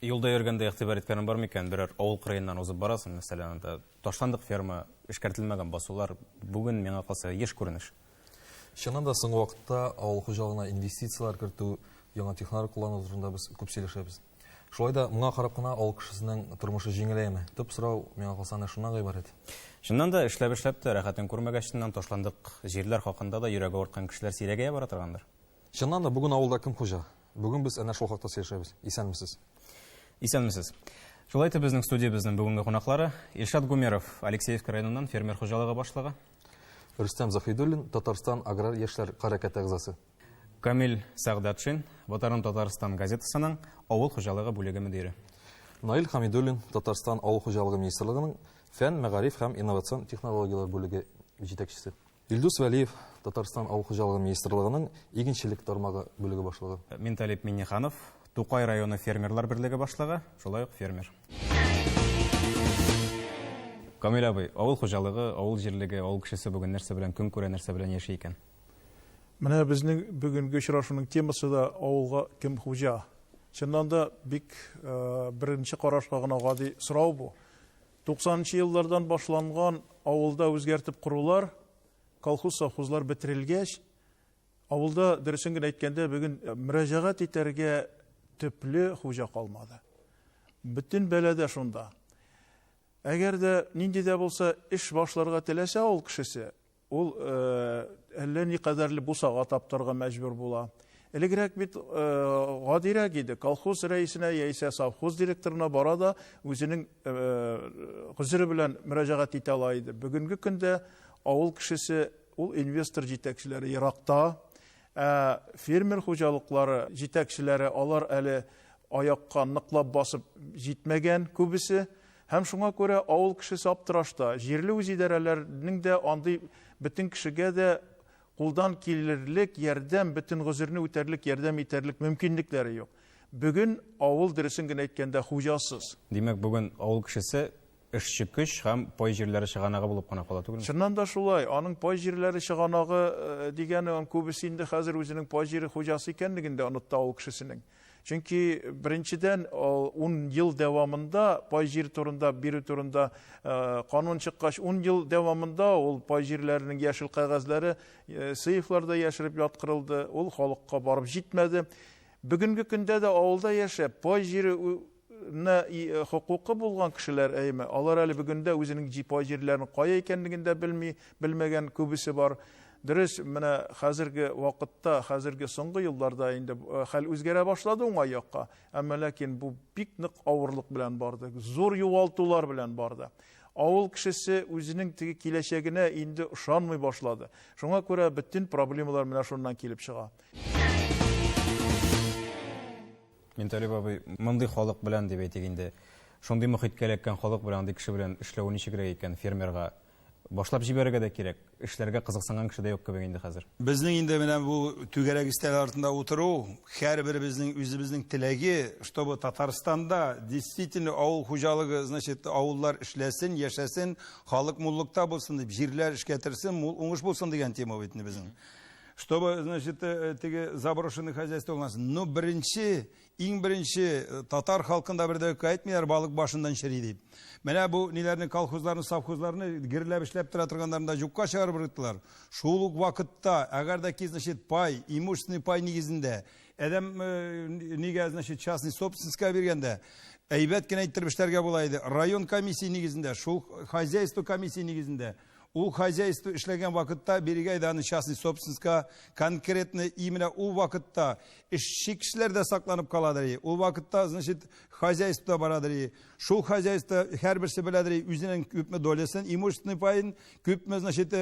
Юлда йөргәндә игътибар иткәнең бар микән, берәр авыл кырыеннан узып барасың, мәсәлән, анда ташландык ферма, эшкәртелмәгән басулар бүген, миңа калса, еш күренеш. Чыннан да, соңгы вакытта авыл хуҗалыгына инвестицияләр кертү, яңа технологияләр куллану турында без күп сөйләшәбез. Шулай да моңа карап кына авыл кешесенең тормышы җиңеләяме? Төп сорау, миңа калса, әнә шуннан гыйбарәт. Чыннан да, эшләп-эшләп тә рәхәтен күрмәгәчтеннән ташландык җирләр хакында да йөрәге авырткан кешеләр сирәгәя бара торгандыр. Чыннан да, бүген авылда кем хуҗа? Бүген без әнә шул хакта сөйләшәбез. Исәнмесез. Исәнмесез. Шулай итеп, безнең студиябезнең бүгенге кунаклары Илшат Гумеров, Алексеевка районыннан фермер хуҗалыгы башлыгы. Рөстәм Заһидуллин, Татарстан аграр яшьләр хәрәкәте әгъзасы. Камил Сәгъдәтшин, Ватаным Татарстан газетасының авыл хуҗалыгы бүлеге мөдире. Наил Хамидуллин, Татарстан авыл хуҗалыгы министрлыгының фән, мәгариф һәм инновацион технологияләр бүлеге җитәкчесе. Илдус Вәлиев, Татарстан авыл хуҗалыгы министрлыгының игенчелек тармагы бүлеге башлыгы. Минталип Минниханов, Тукай районы фермерлар берлеге башлыгы, шулай ук фермер. Камил абый, авыл хуҗалыгы, авыл җирлеге, авыл кешесе бүген нәрсә белән көн күрә, нәрсә белән яши икән? Менә безнең бүгенге очрашуның темасы да авылга кем хуҗа? Чыннан да бик беренче карашка гына гади сорау бу. 90 нчы еллардан башланган авылда үзгәртеп корулар, колхоз-совхозлар бетерелгәч, авылда, дөресен генә әйткәндә, бүген мөрәҗәгать итәргә төпле хуҗа калмады. Бөтен бәла дә шунда. Әгәр дә нинди дә булса эш башларга теләсә авыл кешесе, Ул әллә никадәрле бусага таптарга мәҗбүр була. Элегрәк бит гадирәк иде. Колхоз рәисенә яисә совхоз директорына бара да үзенең гозере белән мөрәҗәгать итә ала иде. Бүгенге көндә авыл кешесе ул инвестор җитәкчеләре еракта, ә фермер хуҗалыклары җитәкчеләре алар әле аякка ныклап басып җитмәгән күбесе. Һәм шуңа күрә авыл кешесе аптырашта. Җирле үзидарәләрнең дә андый бөтен кешегә дә кулдан килерлек ярдәм, бөтен гозерне үтәрлек ярдәм итәрлек мөмкинлекләре юк. Бүген авыл, дөресен генә әйткәндә, хуҗасыз. Димәк, бүген авыл кешесе эшче көч һәм пай җирләре чыганагы булып кына кала түгелме? Чыннан да шулай. Аның пай җирләре чыганагы дигәне, аның күбесе инде хәзер үзенең пай җире хуҗасы икәнлеген дә онытты авыл кешесенең. Чөнки беренчедән, 10 ел дәвамында пай җир турында бирү турында канун чыккач, 10 ел дәвамында ул пай җирләренең яшел кәгазьләре сейфларда яшереп яткырылды, ул халыкка барып җитмәде. Бүгенге көндә дә авылда яшәп, пай җире хокукы булган кешеләр, әйеме, алар әле бүген дә үзенең пай җирләренең кая икәнлеген дә белми, белмәгән күбесе бар. Дөрес, менә хәзерге вакытта, хәзерге соңгы елларда инде хәл үзгәрә башлады уңай якка, әмма ләкин бу бик нык авырлык белән барды, зур югалтулар белән барды. Авыл кешесе үзенең теге киләчәгенә инде ышанмый башлады. Шуңа күрә бөтен проблемалар менә шуннан килеп чыга. Минталип абый, мондый халык белән дип әйтик инде, шундый мохиткә эләккән халык белән, андый кеше белән эшләү ничегрәк икән фермерга? Башлап җибәрергә дә кирәк. Эшләргә кызыксынган кеше дә юк кебек инде хәзер. Безнең инде менә бу түгәрәк өстәл артында утыру, һәрберебезнең үзебезнең теләге, чтобы Татарстанда действительно авыл хуҗалыгы, значит, авыллар эшләсен, яшәсен, халык муллыкта булсын дип, җирләр эшкәртелсен, мул уңыш булсын дигән тема бит инде безнең. Чтобы, значит, теге заброшенный хозяйство булмасын. Но беренче Иң беренче татар халкында бер дә юкка әйтмиләр, балык башыннан чери дип. Менә бу ниләрне, колхозларны, совхозларны гөрләп эшләп тора торганнарын да юкка чыгарып ыргыттылар. Шул ук вакытта, әгәр дә ки, значит, пай, имущественный пай нигезендә, адәм нигә, значит, частный собственностька биргәндә, әйбәт кенә иттереп эшләргә була иде. Район комиссия нигезендә, шул хозяйство комиссия нигезендә, ул хозяйство эшләгән вакытта бирегә иде аны частный собственностька, конкретно именно ул вакытта эшче кешеләр дә сакланып каладыр. Ул вакытта, значит, хозяйство да барадыр. Шул хозяйство һәрберсе беләдер үзенең күпме долясын, имущественный паен, күпме, значит,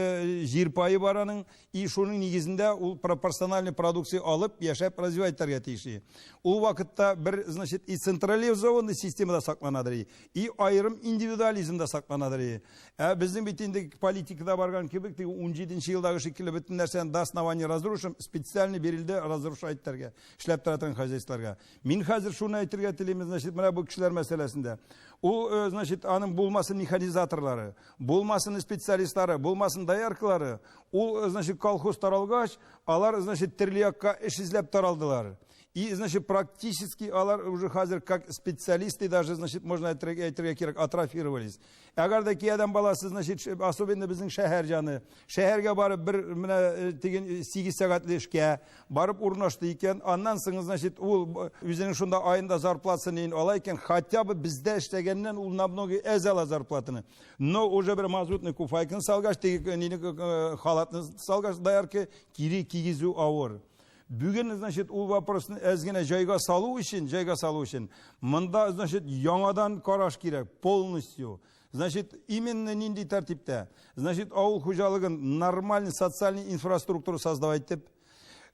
җир пае бар аның, и шуның нигезендә ул пропорциональный продукция алып, яшәп, развивать итәргә тиеш. Ул вакытта бер, значит, и централизованный система да сакланадыр, и аерым индивидуализм да сакланадыр. Ә безнең бит инде политикада барган кебек, теге унҗиденче елдагы шикелле бөтен нәрсәне до основания разрушим, специально бирелде разрушать итәргә, эшләп тора торган хозяйстволарга. Мин хәзер шуны әйтергә телим, значит, менә бу кешеләр мәсьәләсендә. Ул, значит, аның булмасын механизаторлары, булмасын специалистлары, булмасын дояркалары, ул, значит, колхоз таралгач, алар, значит, төрле якка эш эзләп таралдылар. И, значит, практически алар уже хәзер как специалисты даже, значит, можно әйтергә кирәк, атрофировались. Әгәр дә ки адәм баласы, значит, особенно безнең шәһәр җаны, шәһәргә барып бер менә э, тиген 8 сәгатьле эшкә барып урнашты икән, аннан соң, значит, ул үзенең шунда аенда зарплатасын ин ала икән, хотя бы бездә эшләгәннән ул намного әз ала зарплатаны. Но уже бер мазутный куфайканы салгач, теге нине халатны салгач, доярка кире кигезү авыр. Бүген, значит, ул вопросны әз генә җайга салу өчен, җайга салу өчен, монда, значит, яңадан караш кирәк, полностью. Значит, именно нинди тәртиптә? Значит, авыл хуҗалыгын нормальный социальный инфраструктуру создавать итеп,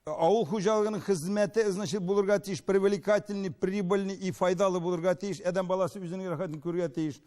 авыл хуҗалыгының хезмәте, значит, булырга тиеш, привлекательный, прибыльный и файдалы булырга тиеш, адәм баласы үзенең рәхәтен күрергә тиеш.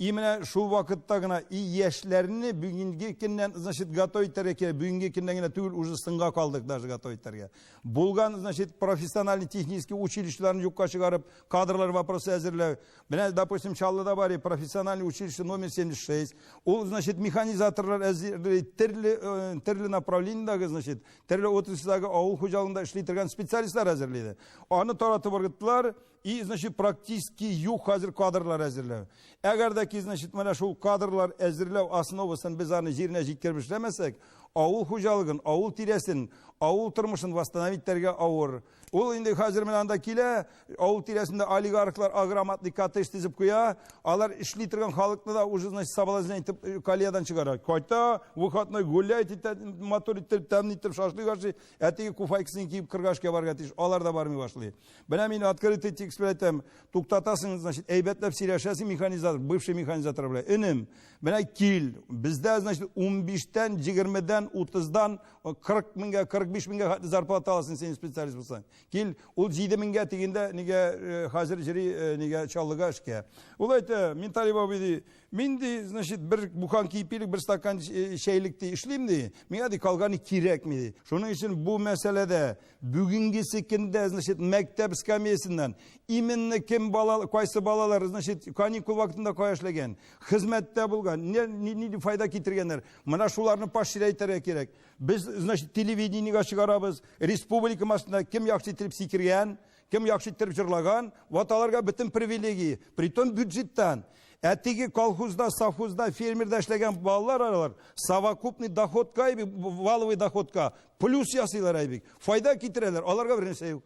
И менә шул вакытта гына и яшьләрне бүгенге көннән, значит, готовить итәргә кирәк. Бүгенге көннән генә түгел, уже сынга калдык даже готовить итәргә. Булган, значит, профессиональный технический училищеларны юкка чыгарып, кадрлар вопросы әзерләү. Менә, допустим, Чаллыда бар профессиональный училище номер 76. Ул, значит, механизаторлар әзерли, төрле, э, төрле направлениедәге, значит, төрле отрасльдәге авыл хуҗалыгында эшли торган специалистлар әзерлиде. Аны таратып ыргыттылар. И, значит, практически юк хәзер кадрлар әзерләү. Әгәр дә ки, значит, менә шул кадрлар әзерләү основасын без аны җиренә җиткереп эшләмәсәк, авыл хуҗалыгын, авыл тирәсен, авыл тормышын восстановить итәргә авыр. Ул инде хәзер менә анда килә, авыл тирәсендә олигархлар агроматный коттедж төзеп куя, алар эшли торган халыкны да уже, значит, соблазнять итеп э, колеядан чыгара. Кайта, выходной гулять итә, матур итеп, тәмле итеп шашлык ашый, ә теге куфайкасын киеп кырга эшкә барырга тиеш, алар да бармый башлый. Менә мин открытый текст белән әйтәм, туктатасың, значит, әйбәтләп сөйләшәсең механизатор, бывший механизатор белән. Энем, менә кил, бездә, значит, 15-тән, 20-дән, 30-дан 40 меңгә, 45 меңгә хәтле зарплата аласың син специалист булсаң. Кил, ул 7 меңгә дигәндә нигә э, хәзер җыри э, нигә Чаллыга эшкә. Ул әйтә, мин Талиб абый ди, мин ди, значит, бер бухан кипилек, бер стакан э, чәйлек ди эшлим ди. Миңа ди калганы кирәкми ди. Шуның өчен бу мәсьәләдә Бүгенгесе көндә, значит, мәктәп скамьясыннан именно кем бала, кайсы балалар, значит, каникул вакытында кая эшләгән, хезмәттә булган, нинди файда китергәннәр. Менә шуларны поощрять итәргә кирәк. Без, значит, телевидениегә чыгарабыз, республика масштабында кем яхшы итеп сикергән, кем яхшы итеп җырлаган, вот аларга бөтен привилегия, притом бюджеттан. Ә теге колхозда, совхозда, фермерда эшләгән балалар алар совокупный доходка, валовый доходка плюс ясыйлар әйбик. Файда китерәләр, аларга бер нәрсә юк.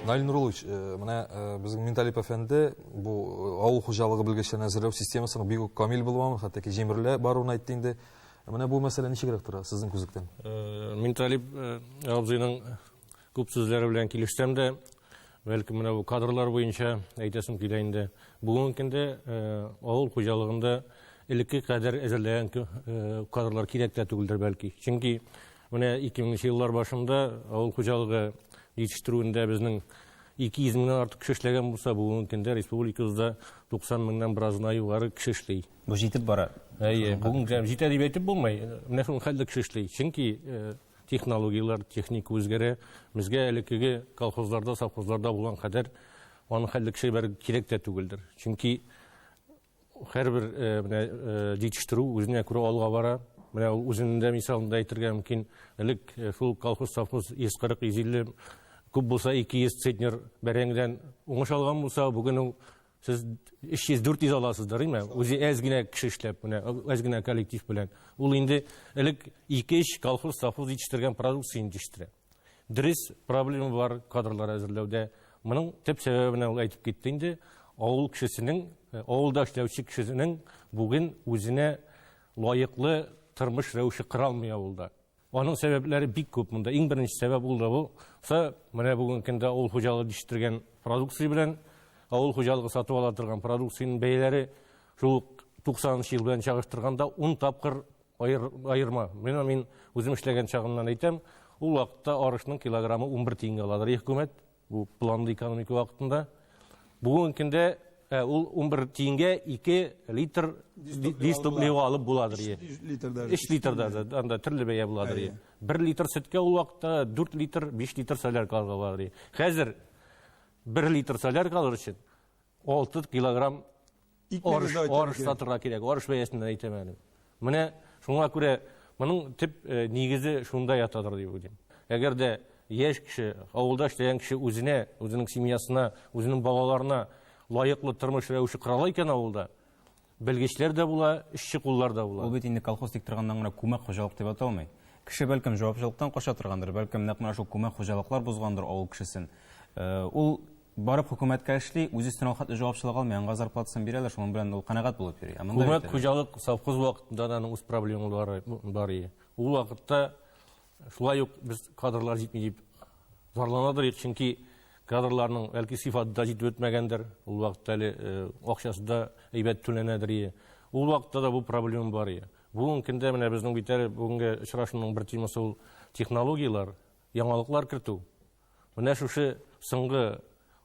Наил Нуруллович, э, менә э, безнең Минталип әфәнде бу э, авыл хуҗалыгы белгечләрен әзерләү системасының бик үк камил булмавын, хәтта ки җимерелә баруын әйтте инде. Менә бу мәсьәлә ничегрәк тора сезнең күзлектән? Минталип абзыйның күп сүзләре белән килешсәм дә, бәлкем менә бу кадрлар буенча әйтәсем килә инде. Бүгенге көндә авыл хуҗалыгында элекке кадәр әзерләгән кадрлар кирәк тә түгелдер бәлки. Чөнки менә 2000 еллар башында авыл хуҗалыгы җитештерүендә безнең 200 меңнән артык кеше эшләгән булса, бүгенге көндә республикабызда 90 меңнән бераз гына югары кеше эшли. Бу җитеп бара. Әйе, бүген җитә дип әйтеп булмый. Менә шул хәлдә кеше эшли. Чөнки Технологияләр, техника үзгәрә. Безгә элеккеге колхозларда, совхозларда булган кадәр аның хәлле кеше бер кирәк тә түгелдер. Чөнки һәрбер э, менә э, җитештерү үзенә күрә алга бара. Менә ул үзенең дә мисалында әйтергә мөмкин. Элек э, шул колхоз, совхоз 140, 150 күп булса 200 центнер бәрәңгедән уңыш алган булса, бүген ул Сез 300-400 аласыздыр, димме? Үзе әз генә кеше эшләп, менә әз генә коллектив белән. Ул инде элек 2-3 колхоз, совхоз җитештергән продукцияне җитештерә. Дөрес, проблема бар кадрлар әзерләүдә. Моның төп сәбәбе менә ул әйтеп китте инде. Авыл кешесенең, э, авылда эшләүче кешесенең бүген үзенә лаеклы тормыш рәвеше кыра алмый авылда. Аның сәбәпләре бик күп монда. Иң беренче сәбәп ул да булса, менә бүгенге көндә авыл хуҗалыгы җитештергән продукция белән авыл хуҗалыгы сатып ала торган продукциянең бәяләре шул ук 90 нчы ел белән чагыштырганда 10 тапкыр аерма. Менә мин үзем эшләгән чагымнан әйтәм, ул вакытта арышның килограммы 11 тиенгә аладыр хөкүмәт. Бу планлы экономика вакытында. Бүгенге көндә э, ул 11 тиенгә 2 литр дистопливо алып буладыр. 3 литр даже. 3 литр даже, анда төрле бәя буладыр. 1 литр сөткә ул вакытта 4 литр, 5 литр солярка алырга буладыр. Хәзер 1 литр солярка алыр өчен 6 килограмм арыш, арыш сатырга кирәк. Арыш бәясеннән әйтәм әле. Менә шуңа күрә моның төп э, нигезе шунда ятадыр дип уйлыйм. Әгәр дә яшь кеше, авылда эшләгән кеше үзенә, үзенең семьясына, үзенең балаларына лаеклы тормыш рәвеше кора ала икән авылда, белгечләр дә була, эшче куллар да була. Ул бит инде колхоз тик торганнан гына күмәк хуҗалык дип аталмый. Кеше бәлкем җавапчылыктан кача торгандыр, бәлкем нәкъ менә шул күмәк хуҗалыклар бозгандыр авыл кешесен. Э, ул барып хөкүмәткә эшли, үз өстенә ул хәтле җавапчылык алмый, аңа зарплатасын бирәләр, шуның белән ул канәгать булып йөри. Ә монда Күмәк бит әле- хуҗалык совхоз вакытында да аның үз проблемалары бар иде. Ул вакытта шулай ук без кадрлар җитми дип зарланадыр идек, чөнки кадрларның бәлки сыйфаты да җитеп бетмәгәндер. Ул вакытта әле э, акчасы да әйбәт түләнәдер иде. Ул вакытта да бу проблема бар иде. Бүгенге көндә менә безнең бит әле бүгенге очрашуның бер темасы ул технологияләр, яңалыклар кертү. Менә шушы соңгы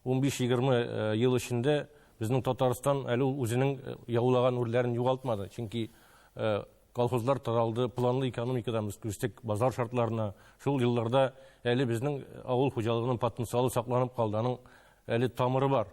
15-20 э, ел эчендә безнең Татарстан әле ул үзенең э, яулаган үрләрен югалтмады. Чөнки э, колхозлар таралды, планлы экономикадан без күчтек базар шартларына. Шул елларда әле безнең авыл хуҗалыгының потенциалы сакланып калды, аның әле тамыры бар.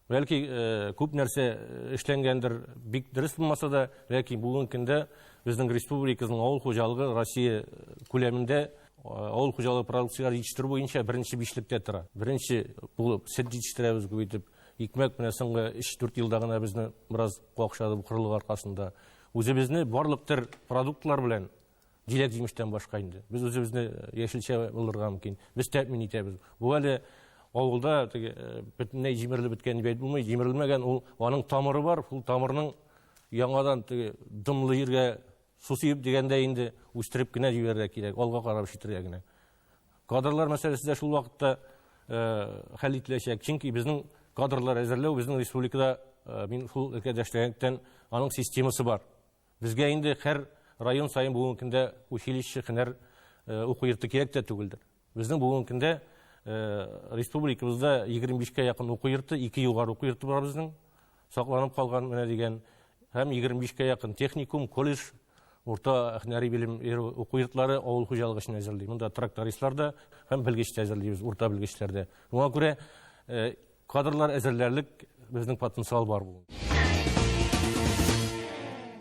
Бәлки э, күп нәрсә э, эшләнгәндер, бик дөрес булмаса да, ләкин бүгенге көндә безнең республикабызның авыл хуҗалыгы Россия э, күләмендә авыл хуҗалыгы продукцияләре җитештерү буенча беренче бишлектә тора. Беренче булып сөт җитештерәбез күп итеп. Икмәк менә соңгы 3-4 елда гына безне бераз какшады бу корылык аркасында. Үзебезне барлык төр продуктлар белән җиләк җимештән башка инде. Без үзебезне яшелчә булырга мөмкин. Без тәэмин итәбез. Бу әле авылда теге бөтенләй җимерелеп беткән дип әйтеп булмый. Җимерелмәгән ул аның тамыры бар. Шул тамырның яңадан теге дымлы җиргә су сибеп дигәндә инде үстереп кенә җибәрергә кирәк, алга карап эш итәргә генә. Кадрлар мәсьәләсе дә шул вакытта хәл ителәчәк. Чөнки безнең кадрлар әзерләү безнең республикада мин шул өлкәдә эшләгәнлектән аның системасы бар. Безгә инде һәр район саен бүгенге көндә училище, һөнәр уку йорты кирәк тә түгелдер. Безнең бүгенге көндә республикабызда 25-кә якын уку йорты, ике югары уку йорты бар безнең. Сакланып калган менә дигән һәм 25-кә якын техникум, колледж, урта һөнәри белем бирү уку йортлары авыл хуҗалыгы өчен әзерли. Монда трактористлар да һәм белгеч тә әзерлибез, урта белгечләр дә. Шуңа күрә кадрлар әзерләрлек безнең потенциал бар бүген.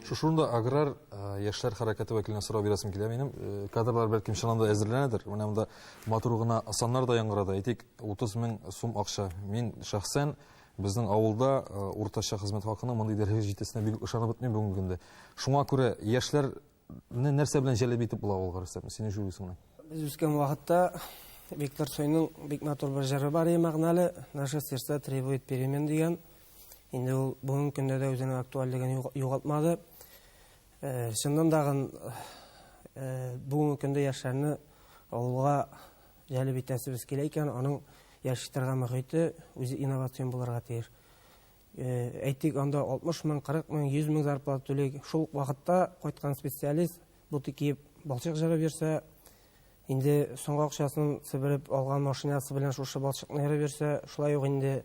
Шушы урында аграр яшьләр хәрәкәте вәкиленә сорау бирәсем килә минем. Кадрлар бәлкем чыннан да әзерләнәдер. Менә монда матур гына саннар да яңгырады. Әйтик, 30 мең сум акча. Мин шәхсән безнең авылда уртача хезмәт хакының мондый дәрәҗәгә җитәсенә бик ышанып бетмим бүгенге көндә. Шуңа күрә яшьләр нәрсә белән җәлеп итеп була авылга, Рөстәм? Син ничек уйлыйсың моны? Без үскән вакытта Виктор Цойның бик матур бер җыры бар иде, мәгънәле, Наши сердца требуют перемен дигән. Инде ул бүгенге көндә дә үзенең актуальлеген югалтмады. Чыннан дагын бүгенге көндә яшьләрне авылга җәлеп итәсебез килә икән, аның яши торган мохите үзе инновацион булырга тиеш. Әйтик, анда 60 мең, 40 мең, 100 мең зарплата түли. Шул ук вакытта кайткан специалист буты киеп балчык җырып йөрсә, инде соңгы акчасын себереп алган машинасы белән шушы балчыкны ерып йөрсә, шулай ук инде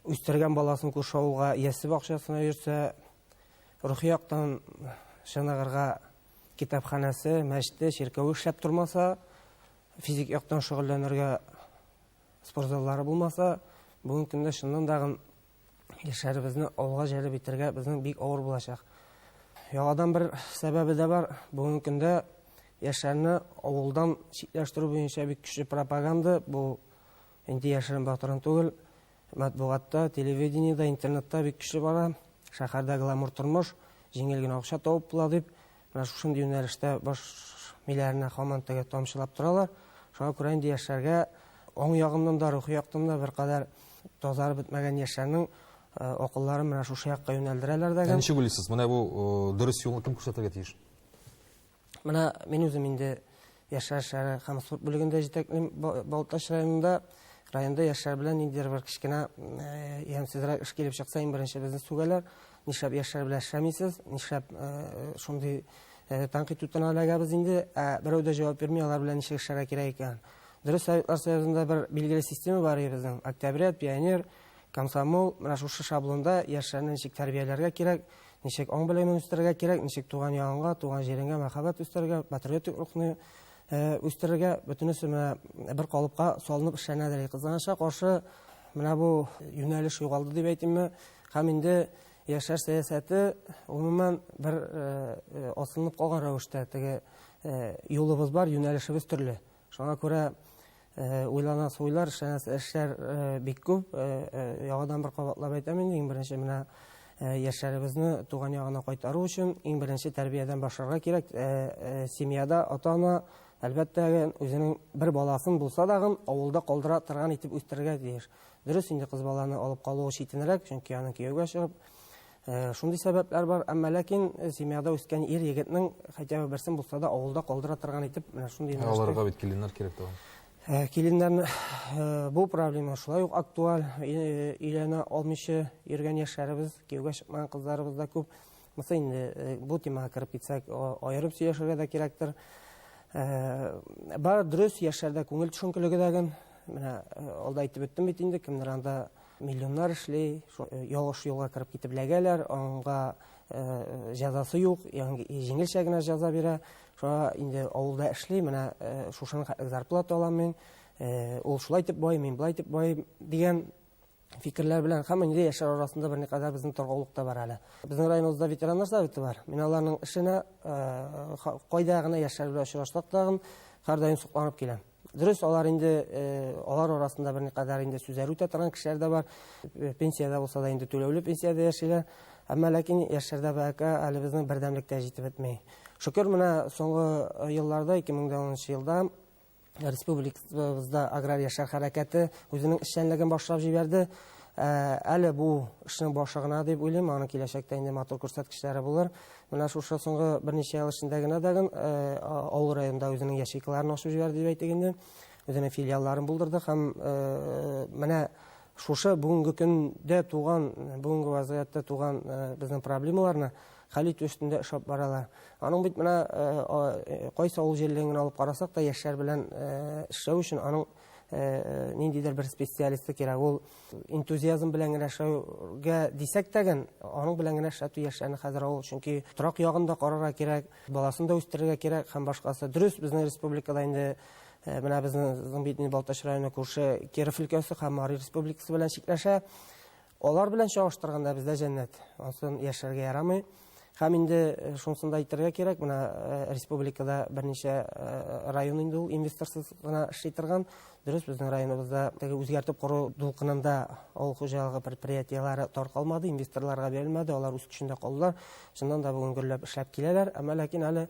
үстергән баласын күрше авылга иясе бакчасына йөрсә, рухи яктан чыныгырга китапханәсе, мәчете, чиркәве эшләп тормаса, физик яктан шөгыльләнергә спорт заллары булмаса, бүгенге көндә чыннан да яшьләребезне авылга җәлеп итәргә безнең бик авыр булачак. Яңадан бер сәбәбе дә бар. Бүгенге көндә яшьләрне авылдан читләштерү буенча бик көчле пропаганда, бу инде яшерен батырын түгел, матбугатта, телевидениедә, интернетта бик көчле бара. Шәһәрдә гламур тормыш, җиңел генә акча табып була дип, менә шушындый юнәлештә баш миләренә һаман теге тамчылап торалар. Шуңа күрә инде яшьләргә аң ягыннан да, рухи яктан да беркадәр тазарып бетмәгән яшьләрнең акылларын менә шушы якка юнәлдерәләр дә. Ә ничек уйлыйсыз, менә бу дөрес юлны кем күрсәтергә тиеш? Менә мин үзем инде яшьләр эшләре һәм спорт бүлегендә җитәклим Балтач районында. Районда яшьләр белән ниндидер бер кечкенә ямьсезрәк эш килеп чыкса, иң беренче безне сүгәләр. Нишләп яшьләр белән эшләмисез? Нишләп шундый тәнкыйть утына эләгәбез инде? Ә берәү дә җавап бирми, алар белән ничек эшләргә кирәк икән. Дөрес, Советлар Союзында бер билгеле система бар иде безнең. Октябрят, пионер, комсомол, менә шушы шаблонда яшьләрне ничек тәрбияләргә кирәк, ничек аң белемен үстерергә кирәк, ничек туган ягыңа, туган җиреңә мәхәббәт үстерергә, патриотик рухны үстерергә, бөтенесе менә бер калыпка салынып эшләнәдер. Кызганычка каршы, менә бу юнәлеш югалды дип әйтимме, һәм инде яшьләр сәясәте гомумән бер асылынып калган рәвештә теге юлыбыз бар, юнәлешебез төрле. Шуңа күрә уйланасы уйлар, эшләнәсе эшләр бик күп. Яңадан бер кабатлап әйтәм инде, иң беренче менә яшьләребезне туган ягына кайтару өчен иң беренче тәрбиядән башларга кирәк. Семьяда ата-ана, әлбәттә, үзенең бер баласын булса дагын авылда калдыра торган итеп үстерергә тиеш. Дөрес инде, кыз баланы алып калуы читенрәк, чөнки аның кияүгә чыгып, шундый сәбәпләр бар, әмма ләкин семьяда үскән ир егетнең хотя бы берсен булса да авылда калдыра торган итеп, менә шундый юнәлештә. Аларга бит киленнәр кирәк тагын. Киленнәрне бу проблема шулай ук актуаль. Өйләнә алмыйча йөргән яшьләребез, кияүгә чыкмаган кызларыбыз да күп. Монысы инде бу темага кереп китсәк, аерым сөйләшергә дә кирәктер. Бар дөрес, яшьләрдә күңел төшенкелеге дә. Менә алда әйтеп үттем бит инде, кемдер анда миллионнар эшли, ялгыш юлга кереп китеп эләгәләр, аңга җәзасы юк, ягъни җиңелчә генә җәза бирә. Шуңа инде авылда эшли, менә шушының хәтле зарплата алам мин, ул шулай итеп бай, мин былай итеп бай дигән фикерләр белән һәм инде яшьләр арасында берникадәр безнең торгынлык та бар әле. Безнең районыбызда ветераннар советы бар. Мин аларның эшенә кайда гына яшьләр белән очрашсак тагын һәрдаим сокланып киләм. Дөрес, алар инде, алар арасында берникадәр инде сүзләр үтә торган кешеләр дә бар. Пенсиядә булса да инде түләүле пенсиядә яшиләр. Әмма ләкин яшьләрдә бәлки әле безнең бердәмлек тә җитеп бетми. Шөкер, менә соңгы елларда, 2010 елда республикабызда аграр яшьләр хәрәкәте үзенең эшчәнлеген башлап җибәрде. Әле бу эшнең башы гына дип уйлыйм, аның киләчәктә инде матур күрсәткечләре булыр. Менә шушы соңгы берничә ел эчендә генә дә авыл районында үзенең ячейкаларын ачып җибәрде дип әйтик инде. Үзенең филиалларын булдырды һәм менә шушы бүгенге көндә туган, бүгенге вазгыятьтә туган безнең проблемаларны хәл итү өстендә эш алып баралар. Аның бит менә кайсы авыл җирлеген генә алып карасак та, яшьләр белән эшләү өчен аның ниндидер бер специалисты кирәк. Ул энтузиазм белән генә эшләүгә дисәк тә ген, аның белән генә эшләтү яшьләрне хәзер авыл, чөнки торак ягын да карарга кирәк, баласын да үстерергә кирәк һәм башкасы. Дөрес, безнең республикада инде менә безнең бит инде Балтач районы күрше Киров өлкәсе һәм Мари республикасы белән чикләшә. Алар белән чагыштырганда бездә җәннәт. Ансын яшәргә ярамый. Һәм инде шунысын да әйтергә кирәк, менә республикада берничә район инде ул инвесторсыз гына эшли торган. Дөрес, безнең районыбызда теге үзгәртеп кору дулкынында авыл хуҗалыгы предприятиеләре таркалмады, инвесторларга бирелмәде, алар үз көчендә калдылар. Чыннан да бүген гөрләп эшләп киләләр, әмма ләкин әле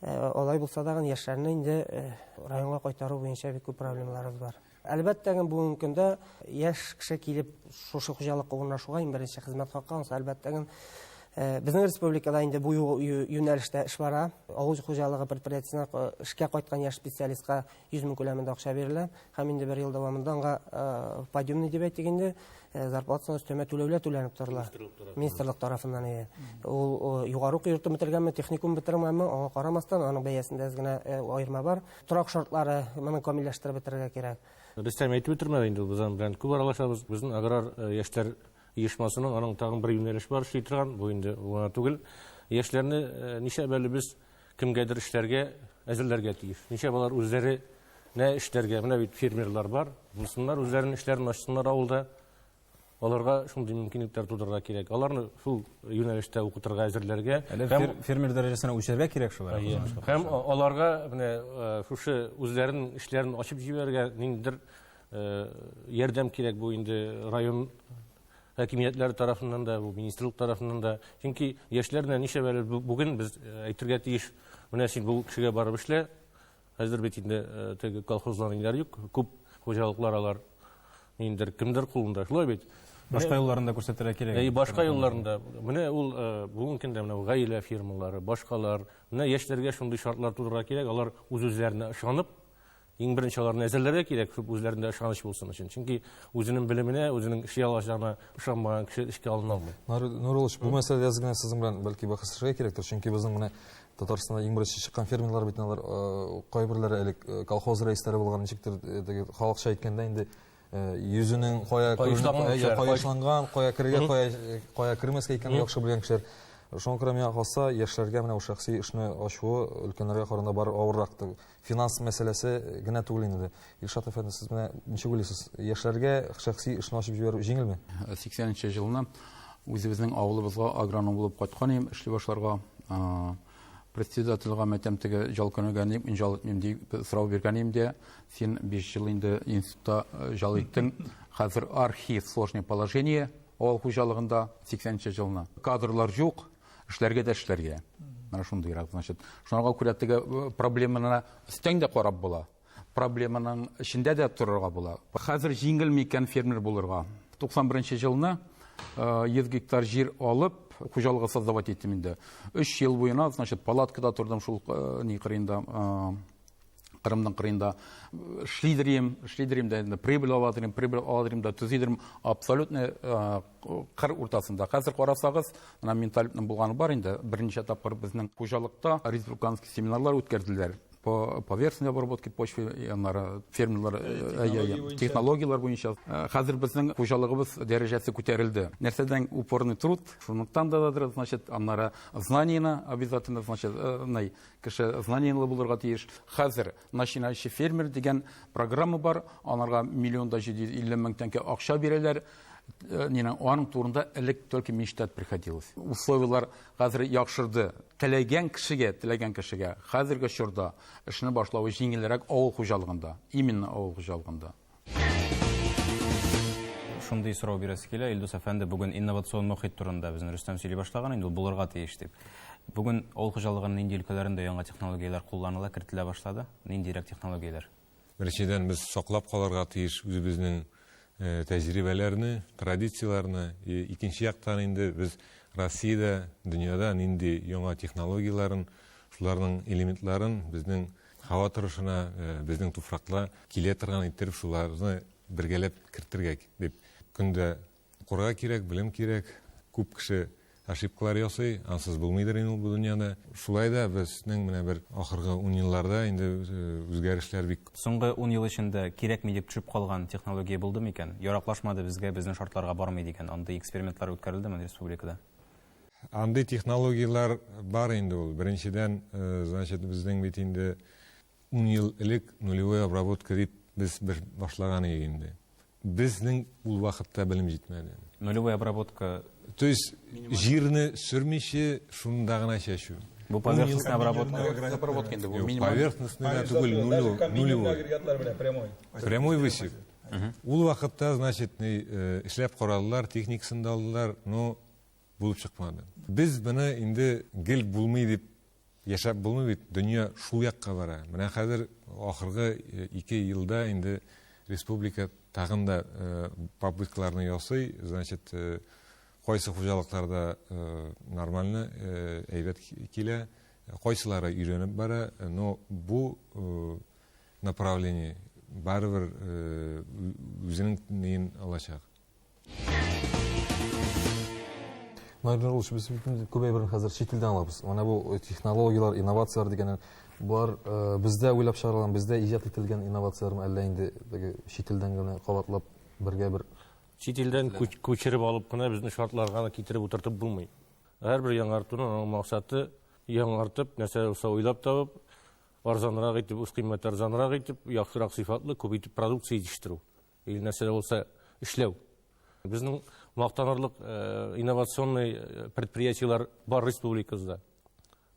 алай булса да яшьләрне инде районга кайтару буенча бик күп проблемаларыбыз бар. Әлбәттә, бүгенге көндә яшь кеше килеп шушы хуҗалыкка урнашуга иң беренче хезмәт хакы, анысы әлбәттә, безнең республикада инде бу юнәлештә эш бара. Авыл хуҗалыгы предприятиесенә эшкә кайткан яшь специалистка 100 мең күләмендә акча бирелә һәм инде бер ел дәвамында аңа подъемный дип әйтик инде, зарплатасына өстәмә түләүләр түләнеп торыла. Министрлык тарафыннан. Ул югары уку йорты бетергәнме, техникум бетергәнме, аңа карамастан, аның бәясендә әз генә аерма бар. Торак шартлары моны камилләштереп бетерергә кирәк. Рөстәм әйтеп үтермәде инде, без аның белән күп аралашабыз. Безнең аграр яшьләр оешмасының аның тагын бер юнәлеш бар эшли торган, бу инде ул гына түгел. Яшьләрне ничә әле без кемгәдер эшләргә әзерләргә тиеш. Ничә алар үзләре нә эшләргә, менә бит фермерлар бар, булсыннар, үзләренең эшләрен ачсыннар авылда. Аларга шундый мөмкинлекләр тудырырга кирәк. Аларны шул юнәлештә укытырга, әзерләргә. Әле фермер дәрәҗәсенә үсәргә кирәк шулай. Һәм аларга менә шушы үзләренең эшләрен ачып җибәрергә ниндидер ярдәм кирәк, бу инде район хакимиятләре тарафыннан да, бу министрлык тарафыннан да. Чөнки яшьләр белән ничә әле бүген без әйтергә тиеш, менә син бу кешегә барып эшлә. Хәзер бит инде теге колхозлар инде юк, күп хуҗалыклар алар ниндидер кемдер кулында, шулай бит. Башка юлларын да күрсәтергә кирәк. Әй, башка юлларында. Менә ул бүгенге көндә менә гаилә фирмалары, башкалар. Менә яшьләргә шундый шартлар тудырырга кирәк, алар үз-үзләренә ышанып, иң беренче аларны әзерләргә кирәк, шул үзләрендә ышаныч булсын өчен. Чөнки үзенең белеменә, үзенең эшли алачагына ышанмаган кеше эшкә алына алмый. Нуруллович, бу мәсьәләдә әз генә сезнең белән бәлки бәхәсләшергә кирәктер, чөнки безнең менә Татарстанда иң беренче чыккан фермерлар бит алар, кайберләре элек колхоз рәисләре булган, ничектер теге халыкча әйткәндә инде йөзенең кая каешланган, кая керергә, кая кермәскә икәнен яхшы белгән кешеләр. Шуңа күрә миңа калса, яшьләргә менә бу шәхси эшне ачуы өлкәннәргә караганда бар авыррак. Финанс мәсьәләсе генә түгел инде. Илшат әфәнде, сез менә ничек уйлыйсыз, яшьләргә шәхси эшне ачып җибәрү җиңелме? 80 елны үзебезнең авылыбызга агроном булып кайткан идем, эшли башларга. Председательгә мәйтәм, теге җал көнегә ник мин җал итмим дип сорау биргән идем дә, син 5 ел инде институтта җал иттең, хәзер архив сложное положение авыл хуҗалыгында 80 нче елны. Кадрлар юк, эшләргә дә эшләргә. Менә шундыйрак, значит. Шуңа күрә теге проблеманы өстән дә карап була. Проблеманың эчендә дә торырга була. Хәзер җиңел микән фермер булырга? 91 елны 100 гектар җир алып, хуҗалыгы создавать иттем инде. 3 ел буена, значит, палаткада тордым шул ни кырыенда, Кырымның кырыенда. Эшлидерим, эшлидерим дә инде, прибыль аладырым, прибыль аладырым да төзидерим абсолютно кыр уртасында. Хәзер карасагыз, менә Минталипның булганы бар инде, берничә тапкыр безнең хуҗалыкта республиканский семинарлар үткәрделәр. По поверхностной обработке почвы, аннары фермерлар, технологияләр буенча. Хәзер безнең хуҗалыгыбыз дәрәҗәсе күтәрелде. Нәрсәдән упорный труд, шунлыктан да, значит, аннары знаниены обязательно, значит, кеше знаниелы булырга тиеш. Хәзер начинающий фермер дигән программа бар, аларга миллион да 750 мең тәңкә акча бирәләр. Нинең аның турында элек только мечтать приходилось. Условиялар хәзер яхшырды. Теләгән кешегә, теләгән кешегә хәзерге чорда эшне башлавы җиңелрәк авыл хуҗалыгында, именно авыл хуҗалыгында. Шундый сорау бирәсе килә, Илдус әфәнде, бүген инновацион мохит турында безнең Рөстәм сөйли башлаган, инде ул булырга тиеш дип. Бүген авыл хуҗалыгының нинди өлкәләрендә яңа технологияләр кулланыла, кертелә башлады? Ниндирәк технологияләр? Беренчедән, без саклап калырга тиеш үзебезнең тәҗрибәләрне, традицияләрне. Икенче яктан инде без Россиядә, дөньяда нинди яңа технологияләрен, шуларның элементларын безнең һава торышына, безнең туфракта килә торган иттереп шуларны бергәләп кертергә дип. Көндә укырга кирәк, белем кирәк. Күп кеше ошибкалар ясый, ансыз булмыйдыр инде ул бу дөньяда. Шулай да безнең менә бер ахыргы 10 елларда инде үзгәрешләр бик. Соңгы 10 ел эчендә кирәкми дип төшеп калган технология булды микән? Яраклашмады безгә, безнең шартларга бармый дигән андый экспериментлар үткәрелдеме республикада? Андый технологияләр бар инде ул. Беренчедән, значит, безнең бит инде 10 ел элек нулевой обработка дип без бер башлаган идек инде. Безнең ул вакытта белем җитмәде. Нулевая обработка. То есть җирне сөрмичә шунда гына чәчү. Бу поверхностная обработка. Обработка инде бу минималь. Поверхностный түгел, нулевой. Агрегатлар белән прямой. Прямой высев. Ул вакытта, значит, эшләп карадылар, техникасын да алдылар, но булып чыкмады. Без моны инде гел булмый дип яшәп булмый бит, дөнья шул якка бара. Менә хәзер ахыргы 2 елда инде республика тагын да попыткаларны ясый, значит, кайсы хуҗалыкларда нормально, әйбәт килә, кайсылары өйрәнеп бара, но бу направление барыбер үзенең неен алачак. Наиль Нуруллович, без бит күп әйберне хәзер чит илдән алабыз. Менә бу технологияләр, инновацияләр дигәннән, болар бездә уйлап чыгарылган, бездә иҗат ителгән инновацияләрме, әллә инде теге чит илдән генә кабатлап бергә бер Чит илдән күчереп алып кына безнең шартларга китереп утыртып булмый. Һәрбер яңартуның аның максаты яңартып, нәрсә булса уйлап табып, арзанрак итеп, үз кыйммәте арзанрак итеп, яхшырак сыйфатлы, күп итеп продукция җитештерү. Или нәрсә дә булса эшләү. Безнең мактанырлык инновационный предприятиеләр бар республикабызда.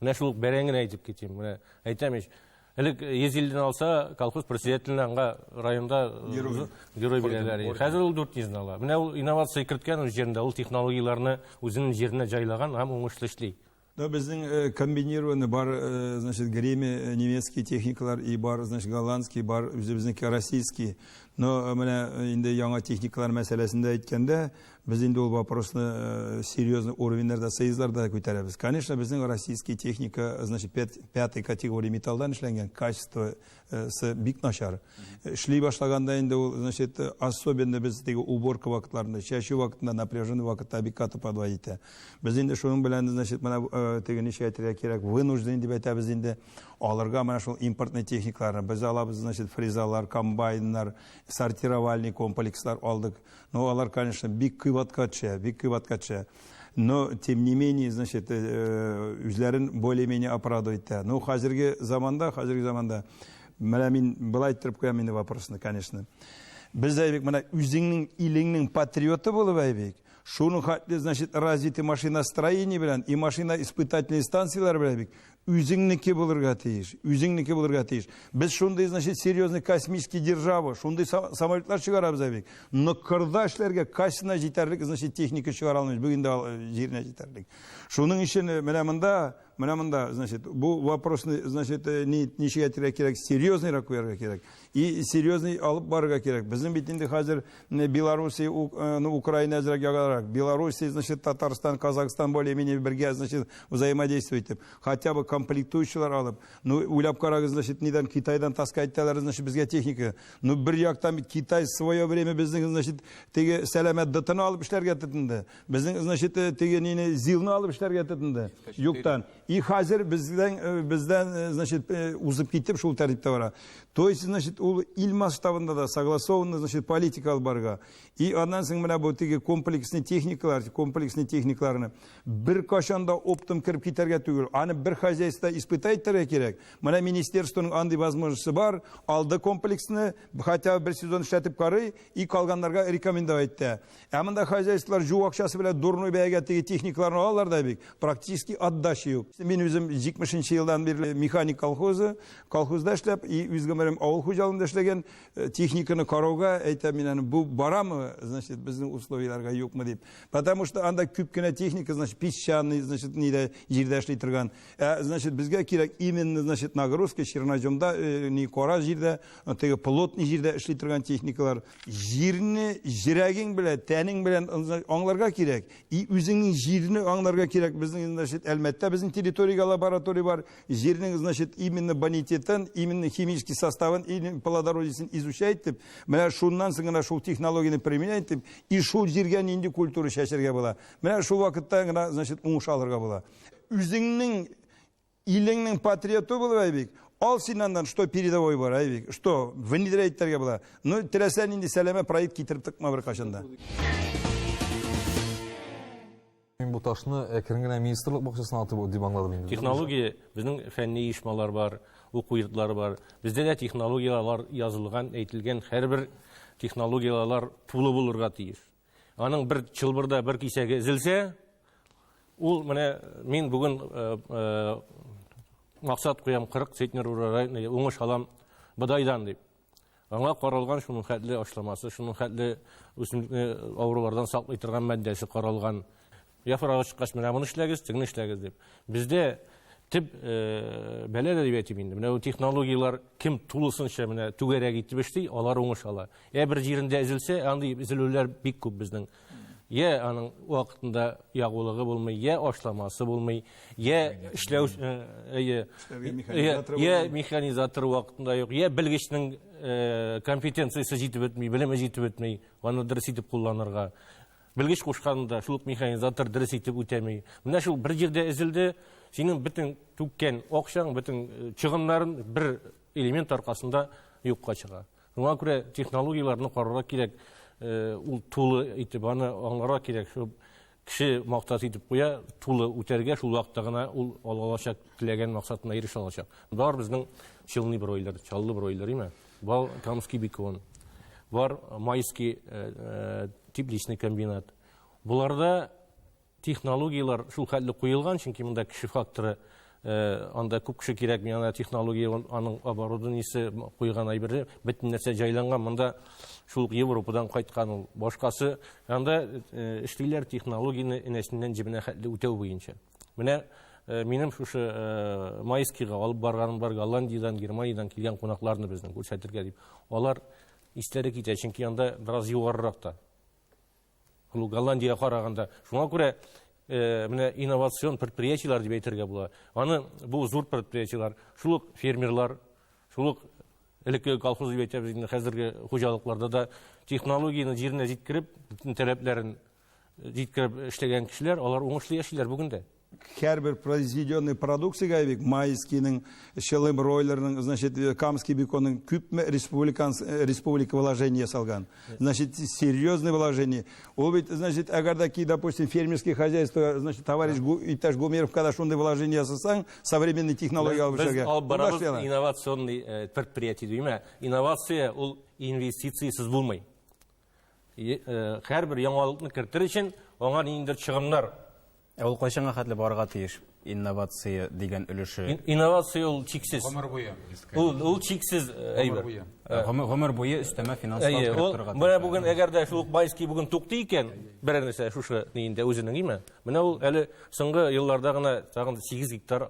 Менә шул бәрәңгене әйтеп китим. Менә әйтәм ич, элек 100 илдән алса, колхоз председателенә аңа районда герой бирәләр. Хәзер ул 400 ала. Менә ул инновация керткән үз җирендә, ул технологияләрне үзенең җиренә җайлаган һәм уңышлы эшли. Да, безнең комбинированный бар, значит, Греме немецкий техникалар и бар, значит, голландский, бар үзебезнеке российский. Но менә инде яңа техникалар мәсьәләсендә әйткәндә, без инде ул вопросны серьезный уровеньнәрдә, съездларда күтәрәбез. Конечно, безнең российский техника, значит, пятой категория металлдан эшләнгән, качествосы бик начар. Эшли башлаганда инде ул, значит, особенно без теге уборка вакытларында, чәчү вакытында, напряженный вакытта бик каты подводить итә. Без инде шуның белән, значит, менә теге ничә әйтергә кирәк, вынужден дип әйтәбез инде, алырга менә шул импортный техникаларны. Без алабыз, значит, фрезалар, комбайннар, сортировальный комплекслар алдык. Но алар, конечно, бик кыйбатка төшә, бик кыйбатка төшә. Но, тем не менее, значит, үзләрен более-менее оправдывать итә. Но хәзерге заманда, хәзерге заманда, менә мин былай әйттереп куям инде вопросны, конечно. Без әйбик, менә үзеңнең илеңнең патриоты булып әйбик, шуның хәтле, значит, развитый машиностроение белән и машиноиспытательный станцияләр белән бик. Үзеңнеке булырга тиеш, үзеңнеке булырга тиеш. Без шундый, значит, серьезный космический держава, шундый самолетлар чыгарабыз бит. Но кырда эшләргә качественно җитәрлек, значит, техника чыгара алмыйбыз. Бүген дә җиренә җитәрлек. Шуның өчен менә монда, менә монда, значит, бу вопросны, значит, ничек әйтергә кирәк, серьезныйрак куярга кирәк. И серьезный алып барырга кирәк. Безнең бит инде хәзер Белоруссия, ну, Украина әзрәк ягарак. Белоруссия, значит, Татарстан, Казахстан более-менее бергә, значит, взаимодействовать итеп, хотя бы комплектующийлар алып. Ну, уйлап карагыз, значит, нидән Китайдан таскать итәләр, значит, безгә техника. Ну, бер яктан бит Китай в свое время безнең, значит, теге сәламәт ДТны алып эшләргә тотынды. Безнең, значит, теге нине ЗИЛны алып эшләргә тотынды. Юктан. И хәзер бездән, бездән, значит, узып китеп шул тәртиптә бара. То есть, значит, ул ил масштабында да согласованно, значит, политика алып барырга. И аннан соң менә бу теге комплексный техникалар, комплексный техникаларны бер кашан да оптом кереп китәргә түгел. Аны бер хозяйствода испытать итәргә кирәк. Менә министерствоның андый возможности бар. Алды комплексны, хотя бы бер сезон эшләтеп карый, и калганнарга рекомендовать итә. Ә монда хозяйстволар жуу акчасы белән дурной бәягә теге техникаларны алалар да бик, практически отдача юк. Мин үзем 70 елдан бирле механик колхозы, колхозда эшләп, и үз гомерем авыл хуҗалыгында эшләгән, техниканы карауга әйтәм мин аны, бу барамы, значит, безнең условияләргә юкмы дип. Потому что анда күп кенә техника, значит, песчаный, значит, нидә җирдә эшли торган. Ә, значит, безгә кирәк именно, значит, нагрузка черноземда, ни кара җирдә, теге плотный җирдә эшли торган техникалар. Җирне җирәгең белән, тәнең белән аңларга кирәк. И үзеңнең җирне аңларга кирәк. Безнең, значит, Әлмәттә безнең территориягә лаборатория бар. Җирнең, значит, именно бонитетын, именно химический составын, именно плодородиесен изучать итеп, менә шуннан соң гына шул технологияне применять итеп, и шул җиргә нинди культура чәчәргә була. Менә шул вакытта гына, значит, уңыш алырга була. Үзеңнең илеңнең патриоты булып, Айбик, ал син аннан, что передовой бар, Айбик, что внедрять итәргә була. Ну, теләсә нинди сәләмә проект китереп тыкма бер кашан да. Мин бу ташны әкрен генә министрлык бакчасына атып дип аңладым инде. Технология, безнең фәнни оешмалар бар, уку йортлары бар. Бездә дә технологияләр язылган, әйтелгән, һәрбер технологияләр тулы булырга тиеш. Аның бер чылбырда бер кисәге өзелсә, ул менә мин бүген максат куям 40 центнер урожай уңыш алам бодайдан дип. Аңа каралган шуның хәтле ашламасы, шуның хәтле үсемлекне авырулардан саклый торган матдәсе каралган. Яфрагы чыккач, менә моны эшләгез, тегене эшләгез дип. Бездә төп бәлә дә дип әйтим инде. Менә бу технологияләр кем тулысынча менә түгәрәк итеп эшли, алар уңыш ала. Ә бер җирендә өзелсә, андый өзелүләр бик күп безнең. Я аның вакытында ягулыгы булмый, я ашламасы булмый, я эшләү, я механизатор вакытында юк, я белгечнең компетенциясе җитеп бетми, белеме җитеп бетми, аны дөрес итеп кулланырга. Белгеч кушканында шул ук механизатор дөрес итеп үтәми. Менә шул бер җирдә өзелде, синең бөтен түккән акчаң, бөтен чыгымнарын бер элемент аркасында юкка чыга. Шуңа күрә технологияләрне карарга кирәк, ул тулы итеп аны аңларга кирәк. Шул кеше максат итеп куя, тулы үтәргә, шул вакытта гына ул ала алачак, теләгән максатына ирешә алачак. Бар безнең челный бройлер, чаллы бройлер, име? Бар Камский бекон, бар Майский тепличный комбинат. Буларда технологияләр шул хәтле куелган, чөнки монда кеше факторы, анда күп кеше кирәк, мин анда технология, аның оборудованиесе куйган әйбере, бөтен нәрсә җайланган. Монда шул ук Европадан кайткан ул, башкасы. Анда эшлиләр технологияне энәсеннән җебенә хәтле үтәү буенча. Менә минем шушы Майскийга алып барганым бар, Голландиядан, Германиядән килгән кунакларны безнең күрсәтергә дип. Алар исләре китә, чөнки анда бераз югарырак та. Ул Голландиягә караганда. Шуңа күрә менә инновацион предприятиеләр дип әйтергә була. Аны бу зур предприятиеләр, шул ук фермерлар, шул ук элекке колхоз дип әйтәбез инде хәзерге хуҗалыкларда да технологияне җиренә җиткереп, бөтен таләпләрен җиткереп эшләгән кешеләр, алар уңышлы яшиләр бүген дә. Һәрбер произведенный продукциягә бик Майскийның, Челы бройлерның, значит, Камский беконның күпме республика вложение ясалган. Значит, серьезное вложение. Ул бит, значит, әгәр дә ки, допустим, фермерское хозяйство, значит, товарищ иптәш Гумеров, когда шундый вложение ясасаң, современный технология алып Без эшләргә. алып барабыз Ул башлый. инновационный предприятие димә. Инновация ул инвестициясез булмый. Һәрбер яңалыкны кертер өчен аңа ниндидер чыгымнар. Ә ул кайчанга хәтле барырга тиеш? инновация дигән өлеше? Инновация ул чиксез. Гомер буе. Ул чиксез әйбер. Гомер буе өстәмә финанслау кереп торырга. Менә бүген әгәр дә шул ук Майский бүген туктый икән, берәр нәрсә шушы ниендә үзенең име? Менә ул әле соңгы елларда гына тагын 8 гектар,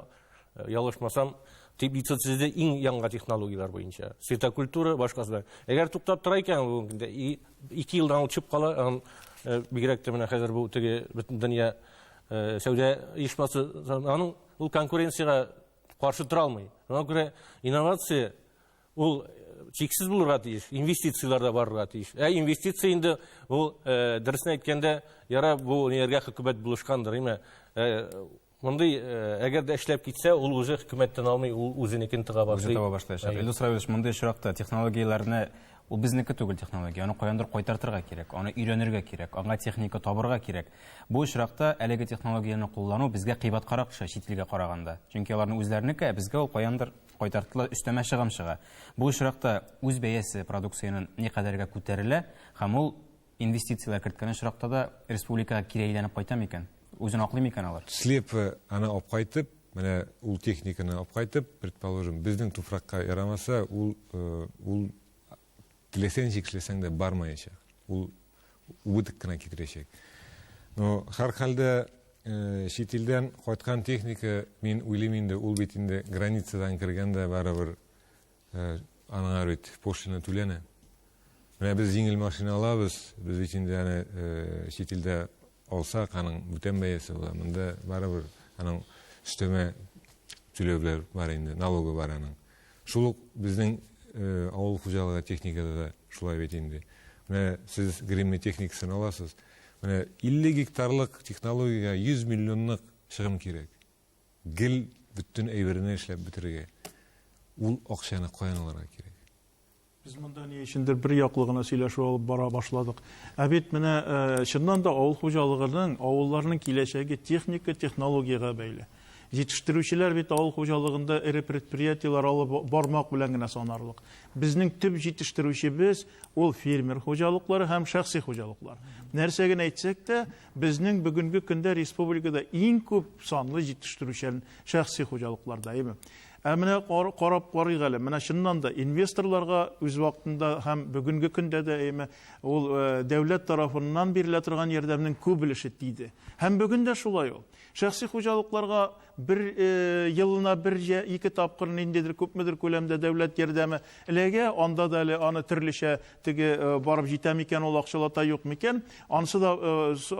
ялгышмасам, теплица төзеде иң яңа технологияләр буенча. Светокультура, башкасы да. Әгәр туктап тора икән бүгенге көндә, 2 елдан ул төшеп кала, аның бигрәк тә менә хәзер бу теге бөтен дөнья сәүдә оешмасы, аның ул конкуренциягә каршы тора алмый. Шуңа күрә инновация ул чиксез булырга тиеш, инвестицияләр дә барырга тиеш. Ә инвестиция инде ул, дөресен әйткәндә, яра бу ниләргә хөкүмәт булышкандыр, әйме? Мондый, әгәр дә эшләп китсә, ул уже хөкүмәттән алмый, ул үзенекен тыга башлый. Үзе таба башлаячак. Илдус Равилович, мондый очракта технологияләрне, ул безнеке түгел технология, аны каяндыр кайтартырга кирәк, аны өйрәнергә кирәк, аңа техника табырга кирәк. Бу очракта әлеге технологияне куллану безгә кыйбаткарак төшә чит илгә караганда. Чөнки аларның үзләренеке, ә безгә ул каяндыр кайтартыла, өстәмә чыгым чыга. Бу очракта үз бәясе продукциянең никадәргә күтәрелә һәм ул инвестицияләр керткән очракта да республикага кире әйләнеп кайта микән? Үзен аклый микән алар? Слепо аны алып кайтып, менә ул техниканы алып кайтып, предположим, безнең туфракка ярамаса, ул, ул теләсә ничек эшләсәң дә бармаячак. Ул убыток кына китерәчәк. Но һәрхәлдә чит илдән кайткан техника, мин уйлыйм инде, ул бит инде границадан кергәндә барыбер аңа бит пошлина түләнә. Менә без җиңел машина алабыз, без бит инде аны чит илдә алсак, аның бүтән бәясе була. Монда барыбер аның өстәмә түләүләр бар инде, налогы бар аның. Шул ук безнең авыл хуҗалыгы техникада да шулай бит инде. Менә сез гримме техникасын аласыз. Менә 50 гектарлык технологиягә 100 миллионлык чыгым кирәк. Гел бөтен әйберне эшләп бетерергә. Ул акчаны каян алырга кирәк? Без монда ни өчендер бер яклы гына сөйләшү алып бара башладык. Ә бит менә чыннан да авыл хуҗалыгының, авылларның киләчәге техника, технологиягә бәйле. Җитештерүчеләр бит авыл хуҗалыгында эре предприятиеләр алып бармак белән генә санарлык. Безнең төп җитештерүчебез ул фермер хуҗалыклары һәм шәхси хуҗалыклар. Нәрсә генә әйтсәк тә, безнең бүгенге көндә республикада иң күп санлы җитештерүчән шәхси хуҗалыкларда, әйеме? Ә менә карап карыйк әле, менә чыннан да инвесторларга үз вакытында һәм бүгенге көндә дә, әйеме, ул дәүләт тарафыннан бирелә торган ярдәмнең күп өлеше тиде. Һәм бүген дә шулай ул. Шәхси хуҗалыкларга бер елына бер җә ике тапкыр ниндидер күпмедер күләмдә дәүләт ярдәме эләгә, анда да әле аны төрлечә теге барып җитә микән ул акчалата юк микән? Ансы да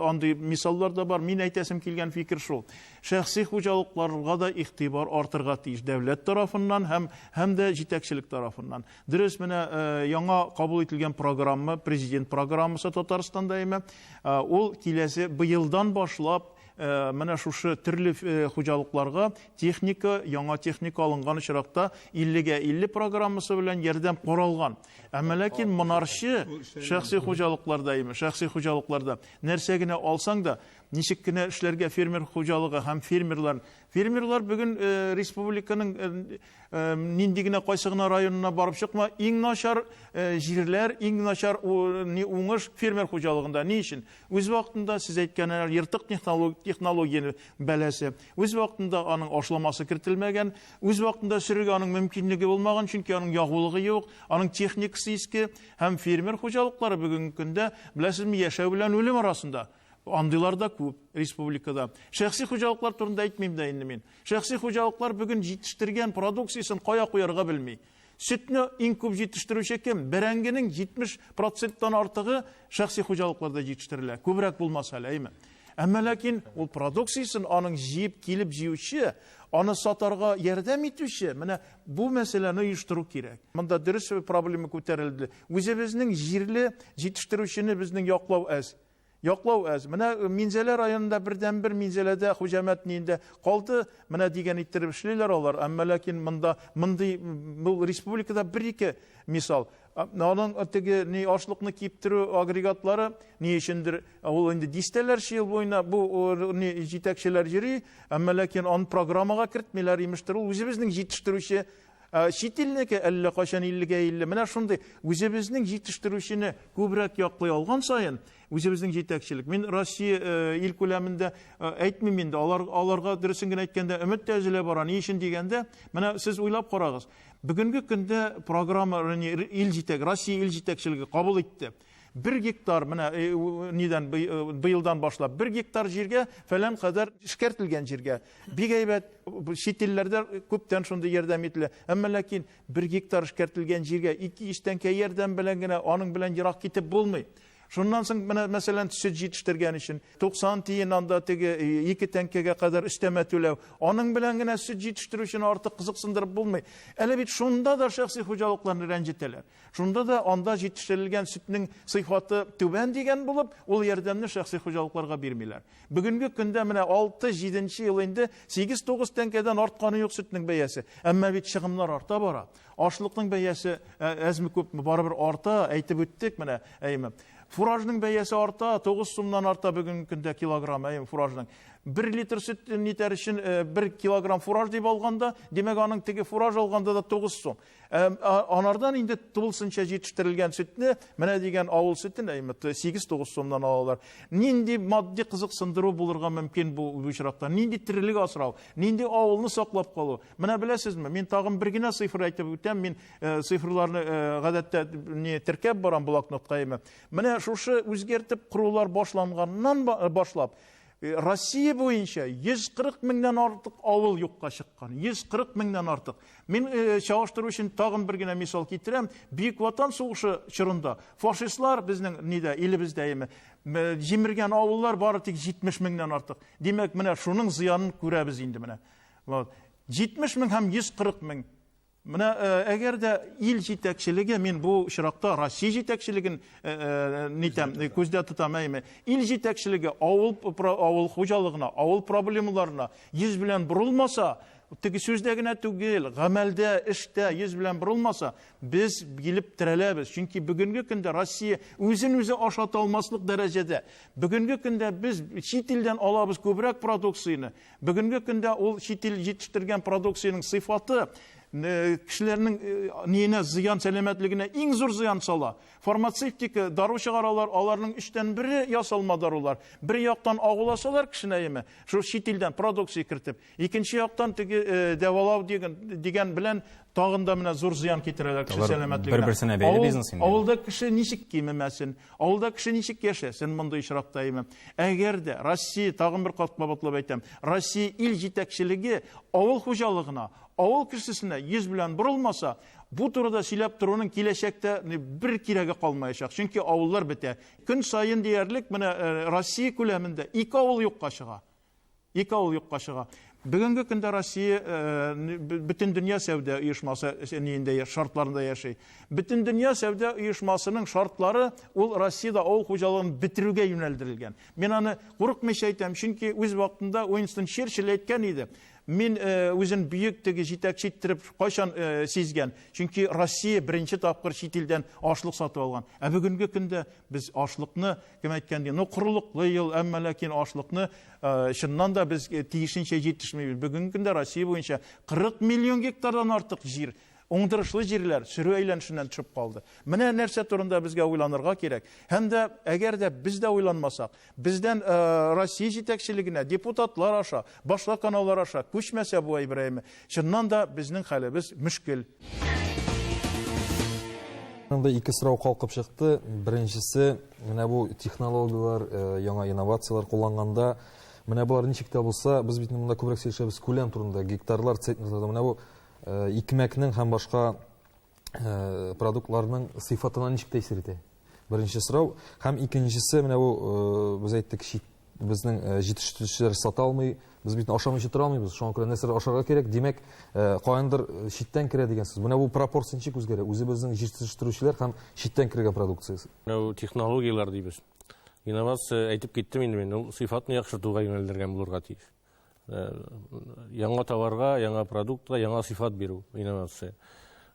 андый мисаллар да бар. Мин әйтәсем килгән фикер шул. Шәхси хуҗалыкларга да игътибар артырга тиеш дәүләт тарафыннан һәм һәм дә җитәкчелек тарафыннан. Дөрес, менә яңа кабул ителгән программа, президент программасы Татарстанда әйме, ул киләсе быелдан башлап менә шушы төрле хуҗалыкларга техника, яңа техника алынган очракта 50-гә 50 программасы белән ярдәм каралган. Әмма ләкин монарчы шәхси хуҗалыкларда әйме, шәхси хуҗалыкларда нәрсә генә алсаң да, ничек кенә эшләргә фермер хуҗалыгы һәм фермерлар. Фермерлар бүген республиканың нинди генә кайсы гына районына барып чыкма, иң начар җирләр, иң начар уңыш фермер хуҗалыгында. Ни өчен? Үз вакытында сез әйткән ертык технологияне бәласе. Үз вакытында аның ашламасы кертелмәгән, үз вакытында сөрергә аның мөмкинлеге булмаган, чөнки аның ягулыгы юк, аның техникасы иске һәм фермер хуҗалыклары бүгенге көндә, беләсезме, яшәү белән үлем арасында. Андыйлар да күп республикада. Шәхси хуҗалыклар турында әйтмим дә инде мин. Шәхси хуҗалыклар бүген җитештергән продукциясен кая куярга белми. Сөтне иң күп җитештерүче кем? Бәрәңгенең 70%-тан артыгы шәхси хуҗалыкларда җитештерелә. Күбрәк булмаса әле, әйме? Әмма ләкин ул продукциясен аның җыеп килеп җыючы, аны сатарга ярдәм итүче, менә бу мәсьәләне оештыру кирәк. Монда дөрес проблема күтәрелде. Үзебезнең җирле җитештерүчене безнең яклау әз. Яклау әз. Менә Минзәлә районында бердәнбер Минзәләдә Хуҗамәт ниендә калды. Менә дигән иттереп эшлиләр алар. Әмма ләкин монда мондый бу республикада бер-ике мисал. Аның теге ни ашлыкны киптерү агрегатлары ни өчендер ул инде дистәләрчә ел буена бу ни җитәкчеләр йөри, әмма ләкин аны программага кертмиләр имештер. Ул үзебезнең җитештерүче чит илнеке әллә кайчан 50-гә 50. Менә шундый үзебезнең җитештерүчене күбрәк яклый алган саен, Үзебезнең җитәкчелек. Мин Россия э, ил күләмендә э, әйтмим инде, алар аларга дөресен генә әйткәндә өмет тә өзелә бара. Ни өчен дигәндә, менә сез уйлап карагыз. Бүгенге көндә программа ил җитәк, Россия ил җитәкчелеге кабул итте. Бер гектар, менә э, нидән быелдан башлап, бер гектар җиргә фәлән кадәр эшкәртелгән җиргә. Бик әйбәт, чит илләрдә күптән шундый ярдәм ителә. Әмма ләкин бер гектар эшкәртелгән җиргә 200 тәңкә ярдәм белән генә аның белән ерак китеп булмый. Шуннан соң менә мәсәлән сөт җитештергән өчен 90 тиен анда теге 2 тәңкәгә кадәр өстәмә түләү. Аның белән генә сөт җитештерүчене артык кызыксындырып булмый. Әле бит шунда да шәхси хуҗалыкларны рәнҗетәләр. Шунда да анда җитештерелгән сөтнең сыйфаты түбән дигән булып, ул ярдәмне шәхси хуҗалыкларга бирмиләр. Бүгенге көндә менә 6-7 ел инде 8-9 тәңкәдән артканы юк сөтнең бәясе. Әмма бит чыгымнар арта бара. Ашлыкның бәясе әзме күпме барыбер арта, әйтеп үттек менә, әйме. Фуражның бәясе арта, 9 сумнан арта бүгенге көндә килограмм, әйме, фуражның. 1 литр сөт нитәр өчен 1 килограмм фураж дип алганда, димәк, аның теге фураж алганда да 9 сум. Анардан инде тулысынча җитештерелгән сөтне, менә дигән авыл сөтен, әйме, 8-9 сумнан алалар. Нинди матди кызыксындыру булырга мөмкин бу очракта? Нинди терлек асрау, нинди авылны саклап калу? Менә беләсезме, мин тагын бер генә цифр әйтеп үтәм, мин цифрларны гадәттә не теркәп барам блокнотка, әйме. Менә шушы үзгәртеп корулар башланганнан башлап, Россия буенча 140 меңнән артык авыл юкка чыккан. 140 меңнән артык. Мин чагыштыру өчен тагын бер генә мисал китерәм. Бөек Ватан сугышы чорында фашистлар безнең нидә, илебездә, әйме, җимергән авыллар бары тик 70 меңнән артык. Димәк, менә шуның зыянын күрәбез инде менә. Вот. 70 мең һәм 140 мең. Менә әгәр дә ил җитәкчелеге, мин бу очракта Россия җитәкчелеген нитәм, күздә тотам, әйме. Ил җитәкчелеге авыл авыл хуҗалыгына, авыл проблемаларына йөз белән борылмаса, теге сүздә генә түгел, гамәлдә, эштә йөз белән борылмаса, без килеп терәләбез. Чөнки бүгенге көндә Россия үзен-үзе ашата алмаслык дәрәҗәдә. Бүгенге көндә без чит илдән алабыз күбрәк продукцияне. Бүгенге көндә ул чит ил җитештергән продукциянең сыйфаты кешеләрнең ниенә зыян, сәламәтлегенә иң зур зыян сала. Фармацевтика, дару чыгаралар, аларның өчтән бере ясалма дарулар. Бер яктан агуласалар кешене, әйеме, шул чит илдән продукция кертеп, икенче яктан теге дәвалау дигән, дигән белән тагын да менә зур зыян китерәләр кеше сәламәтлегенә. Бер-берсенә бәйле бизнес инде. Авылда кеше ничек кимемәсен, Авылда кеше ничек яшәсен мондый очракта, әйме? Әгәр дә Россия, тагын бер кат кабатлап әйтәм, Россия ил җитәкчелеге авыл хуҗалыгына, авыл кешесенә йөз белән борылмаса, бу турыда сөйләп торуның киләчәктә бер кирәге калмаячак. Чөнки авыллар бетә. Көн саен диярлек менә э, Россия күләмендә ике авыл юкка чыга. Ике авыл юкка чыга. Бүгенге көндә Россия э, Бөтендөнья сәүдә оешмасы ниендә шартларында яши. Бөтендөнья сәүдә оешмасының шартлары ул Россиядә авыл хуҗалыгын бетерүгә юнәлдерелгән. Мин аны курыкмыйча әйтәм, чөнки үз вакытында Уинстон Черчилль әйткән иде. Мин э, үзен бөек теге җитәкче иттереп кайчан э, сизгән? Чөнки Россия беренче тапкыр чит илдән ашлык сатып алган. Ә бүгенге көндә без ашлыкны Кем әйткән ди, ну корылыклы ел, әмма ләкин ашлыкны э, чыннан да без э, тиешенчә җитешмибез. Бүгенге көндә Россия буенча 40 миллион гектардан артык җир, уңдырышлы җирләр сөрү әйләнешеннән төшеп калды. Менә нәрсә турында безгә уйланырга кирәк. Һәм дә әгәр дә без дә уйланмасак, бездән э, Россия җитәкчелегенә депутатлар аша, башка каналлар аша күчмәсә бу әйбер, чыннан да безнең хәлебез мөшкел. Монда ике сорау калкып чыкты. Беренчесе, менә бу технологияләр, э, яңа инновацияләр кулланганда, менә болар ничек тә булса, без бит монда күбрәк сөйләшәбез күләм турында, гектарлар, центнерларда. Менә бу э, икмәкнең һәм башка э, продуктларның сыйфатына ничек тәэсир итә? Беренче сорау. Һәм икенчесе, менә бу без әйттек, чит безнең э, җитештерүчеләр сата алмый, без бит ашамыйча тора алмыйбыз. Шуңа күрә нәрсәдер ашарга кирәк. Димәк, э, каяндыр э, читтән керә дигән сүз. Менә бу пропорция ничек үзгәрә? Үзебезнең җитештерүчеләр һәм читтән кергән продукциясе. Менә бу технологияләр дибез. Инновация әйтеп киттем инде мин, ул сыйфатны яхшыртуга юнәлдергән булырга тиеш. Яңа товарга, яңа продуктка яңа сыйфат бирү инновация.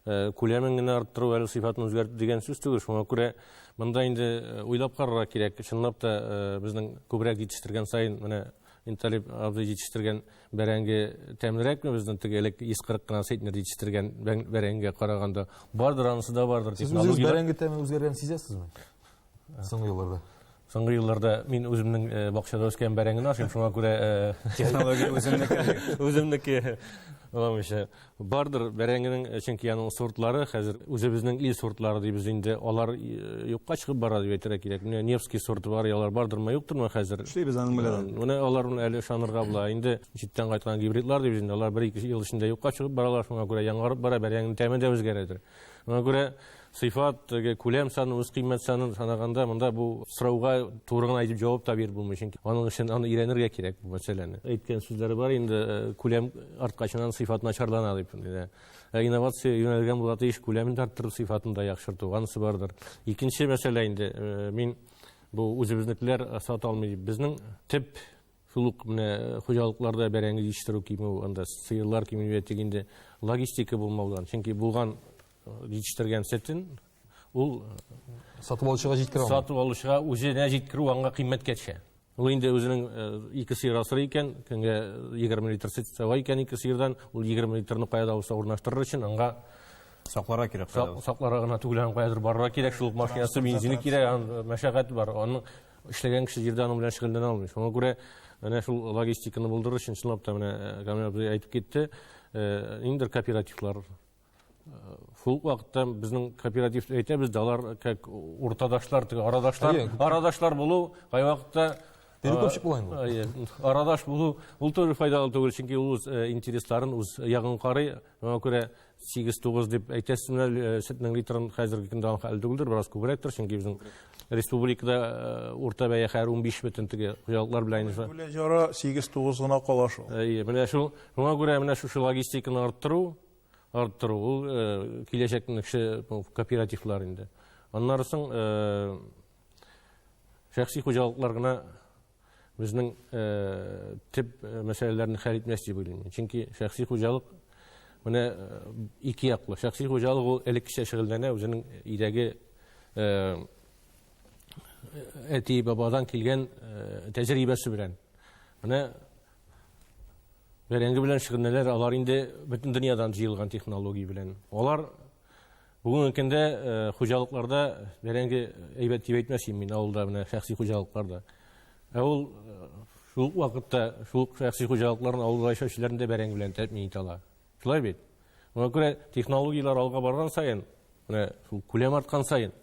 Күләмен генә арттыру әле сыйфатын үзгәртү дигән сүз түгел. Шуңа күрә монда инде уйлап карарга кирәк. Чынлап та безнең күбрәк җитештергән саен менә Инталип абзый җитештергән бәрәңге тәмлерәкме безнең теге элек 140 кына центнер җитештергән бәрәңгегә караганда? Бардыр, анысы да бардыр. Сез үзегез бәрәңге тәме үзгәргәнен сизәсезме? Соңгы елларда. Соңгы елларда мин үземнең бакчада үскән бәрәңгене ашыйм, шуңа күрә технология үземнеке. Үземнеке. Уламыйча. Бардыр бәрәңгенең, чөнки аның сортлары хәзер үзебезнең ил сортлары дибез инде, алар юкка чыгып бара дип әйтергә кирәк. Менә Невский сорты бар, алар бардырмы, юктырмы хәзер? Эшлибез аның белән. Менә алар әле ышанырга була. Инде читтән кайткан гибридлар дибез инде, алар бер-ике ел эчендә юкка чыгып баралар, шуңа күрә яңарып бара, бәрәңгенең тәме дә үзгәрәдер. Шуңа күрә сыйфат, теге күләм саны, үз кыйммәт санын санаганда монда бу сорауга туры гына әйтеп җавап та биреп булмый, чөнки аның өчен аны өйрәнергә кирәк бу мәсьәләне. Әйткән сүзләре бар инде, күләм арткачыннан сыйфат начарлана дип. Ә инновация юнәлгән була тиеш, күләмен дә арттырып, сыйфатын да яхшырту, анысы бардыр. Икенче мәсьәлә инде, мин бу үзебезнекеләр сата алмый дип. Безнең төп шул ук менә хуҗалыкларда бәрәңге җитештерү кимү, анда сыерлар кимү дип инде логистика булмаудан. Чөнки булган җитештергән сөтен ул сатып алучыга җиткерә алмый. Сатып алучыга үзенә җиткерү аңа кыйммәткә төшә. Ул инде үзенең ике сыер асрый икән, көнгә 20 литр сөт сава икән ике сыердан, ул 20 литрны кая да булса урнаштырыр өчен аңа сакларга кирәк. Сакларга гына түгел, аңа каядыр барырга кирәк, шул ук машинасы, бензины кирәк, аның мәшәкате бар. Аның эшләгән кеше җирдә аның белән шөгыльләнә алмый. Шуңа күрә менә шул логистиканы булдырыр өчен чынлап та менә Камил абзый әйтеп китте, ниндидер кооперативлар. Шул ук вакытта безнең кооператив әйтәбез дә, алар как уртадашлар, теге арадашлар, арадашлар булу кайвакытта перекупщик була инде. Арадаш булу ул тоже файдалы түгел, чөнки ул үз интересларын, үз ягын карый. Шуңа күрә 8-9 дип әйтәсез, менә сөтнең литрын хәзерге көндә аның хәл түгелдер, бераз күбрәктер, чөнки безнең республикада урта бәя хәзер 15 бөтен теге хуҗалыклар белән инде. Бүлә җара 8-9 гына кала шул. Әйе, менә шул, шуңа күрә менә шушы логистиканы арттыру, арттыру ул киләчәкнең кеше кооперативлар инде. Аннары соң шәхси хуҗалыклар гына безнең төп мәсьәләләрне хәл итмәс дип уйлыйм. Чөнки шәхси хуҗалык менә ике яклы. Шәхси хуҗалык ул элеккечә шөгыльләнә, үзенең өйдәге әти бабадан килгән тәҗрибәсе белән. Менә бәрәңге белән шөгыльләнәләр, алар инде бөтен дөньядан җыелган технология белән. Алар бүгенге көндә хуҗалыкларда бәрәңге әйбәт дип әйтмәс идем мин, авылда менә шәхси хуҗалыкларда. Ә ул шул ук вакытта шул ук шәхси хуҗалыкларның авылда яшәүчеләрен дә бәрәңге белән тәэмин итә ала. Шулай бит? Шуңа күрә технологияләр алга барган саен, менә шул күләм арткан саен,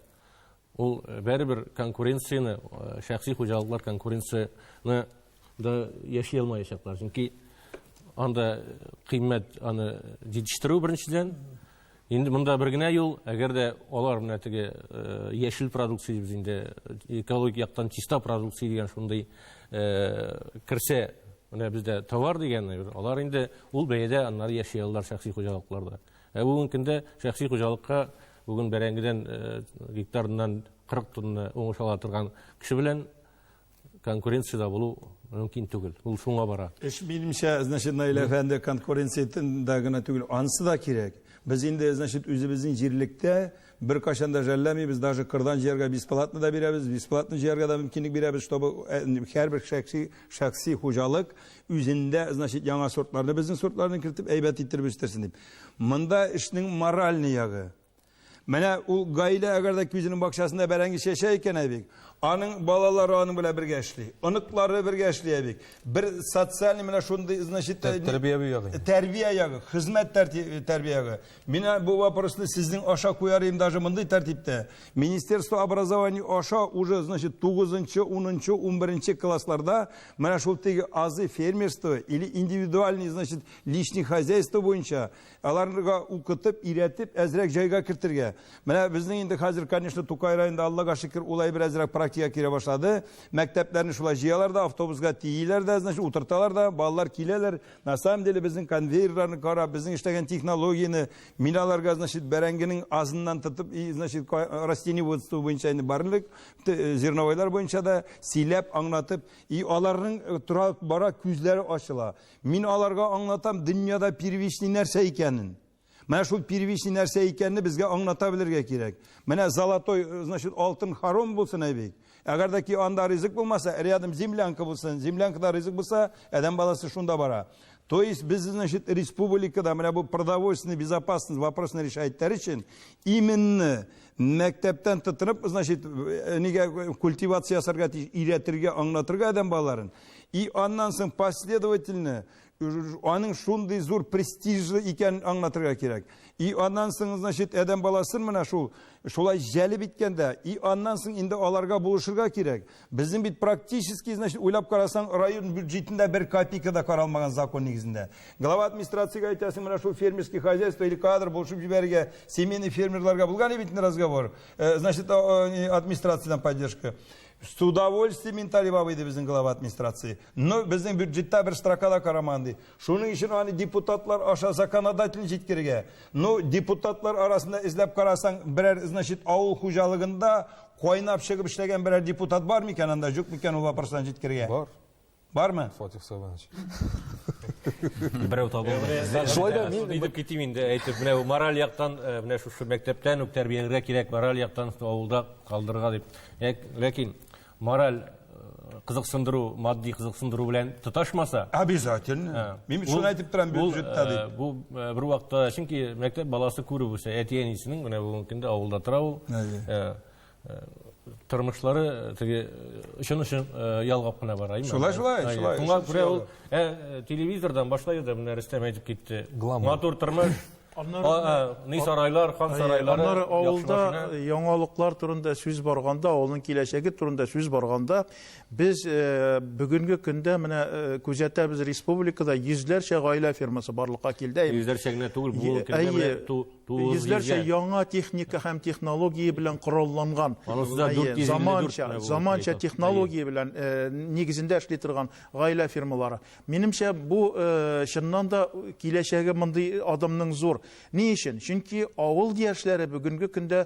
ул бәрібір конкуренцияне, шәхси хуҗалыклар конкуренцияне да яши алмаячаклар. Чөнки анда кыйммәт аны җитештерү беренчедән. Инде монда бер генә юл, әгәр дә алар менә теге яшел продукция дибез инде, экологик яктан чиста продукция дигән шундый керсә, менә бездә товар дигән, алар инде ул бәядә аннары яши алалар шәхси хуҗалыкларда. Ә бүгенге көндә шәхси хуҗалыкка бүген бәрәңгедән гектарыннан 40 тонна уңыш ала торган кеше белән конкуренцияда булу мөмкин түгел. Ул шуңа бара. Эш минемчә, значит, Наил әфәнде, конкуренцияда гына түгел, анысы да кирәк. Без инде, значит, үзебезнең җирлектә бер кашан да жәлләмибез, даже кырдан җыярга бесплатно да бирәбез, бесплатно җыярга да мөмкинлек бирәбез, чтобы һәрбер шәхси хуҗалык үзендә, значит, яңа сортларны, безнең сортларны кертеп, әйбәт иттереп үстерсен дип. Монда эшнең моральный ягы. Менә ул гаилә әгәр дә үзенең бакчасында бәрәңге чәчә икән әбик, аның балалары аның белән бергә эшли, оныклары бергә эшли әбик. Бер социальный менә шундый, значит, тәрбия ягы. Тәрбия ягы, хезмәт тәрбия ягы. Мин бу вопросны сезнең аша куяр идем даже мондый тәртиптә. Министерство образования аша уже, значит, 9-нчы, 10-нчы, 11-нче классларда менә шул теге азы фермерство или индивидуальный, значит, личный хозяйство буенча аларга укытып, өйрәтеп, әзрәк җайга кертергә. Менә безнең инде хәзер, конечно, Тукай районында Аллага шөкер, улай бер әзрәк практика кирә башлады. Мәктәпләрне шулай җыялар да, автобусга тиеләр дә, значит, утырталар да, балалар киләләр. На самом деле безнең конвейерларны карап, безнең эшләгән технологияне, мин аларга, значит, бәрәңгенең азыннан тотып, и, значит, растениеводство буенча инде барлык, зерновойлар буенча да сөйләп, аңлатып, и аларның тора бара күзләре ачыла. Мин аларга аңлатам дөньяда первичный нәрсә икәнен. Менә шул первичный нәрсә икәнне безгә аңлата белергә кирәк. Менә золотой, значит, алтын хором булсын әйбик. Әгәр дә ки анда ризык булмаса, рядом землянка булсын, землянкада ризык булса, адәм баласы шунда бара. То есть без, значит, республикада менә бу продовольственный безопасность вопросын решать итәр өчен именно Мәктәптән тотынып, значит, нигә культивация ясарга тиеш, өйрәтергә, аңлатырга адәм балаларын. И аннан соң последовательно аның шундый зур престижлы икәнен аңлатырга кирәк. И аннан соң, значит, адәм баласын менә шул шулай җәлеп иткәндә, и аннан соң инде аларга булышырга кирәк. Безнең бит практически, значит, уйлап карасаң, район бюджетында бер копейка да каралмаган закон нигезендә. Глава администрациягә әйтәсең, менә шул фермерский хозяйство или кадр булышып җибәрергә, семейный фермерларга булган бит разговор. Значит, администрациядән поддержка. С удовольствием Минталип абый ди безнең глава администрации. Но безнең бюджетта бер строка да карамаган ди. Шуның өчен аны депутатлар аша законодательно җиткерергә. Ну, депутатлар арасында эзләп карасаң, берәр, значит, авыл хуҗалыгында кайнап чыгып эшләгән берәр депутат бар микән анда, юк микән ул вопросны җиткерергә? Бар. Бармы? Фатих Сабанович. Берәү табылды. Шулай да мин әйтеп китим инде, әйтеп, менә бу мораль яктан, менә шушы мәктәптән үк тәрбияләргә кирәк, мораль яктан авылда калдырырга дип. Ләкин мораль кызыксындыру, матди кызыксындыру белән тоташмаса, Обязательно. Мин шуны әйтеп торам бюджетта дип. Бу бер вакытта, чөнки мәктәп баласы күреп үсә, әти-әнисенең менә бүгенге көндә авылда тора ул. Тормышлары теге очын-очын ялгап кына бара. Шулай, шулай, шулай. Шуңа күрә ул телевизордан башлай да менә Рөстәм әйтеп китте. Матур тормыш. Ни сарайлар, хан сарайлары. Аннары авылда яңалыклар турында сүз барганда, авылның киләчәге турында сүз барганда, без бүгенге көндә менә күзәтәбез, республикада йөзләрчә гаилә фермасы барлыкка килде. Йөзләрчә генә түгел, бүгенге көндә менә йөзләрчә яңа техника һәм технология белән коралланган, заманча технология белән нигезендә эшли торган гаилә фермалары. Минемчә, бу чыннан да киләчәге мондый адымның зур. Ни өчен? Чөнки авыл яшьләре бүгенге көндә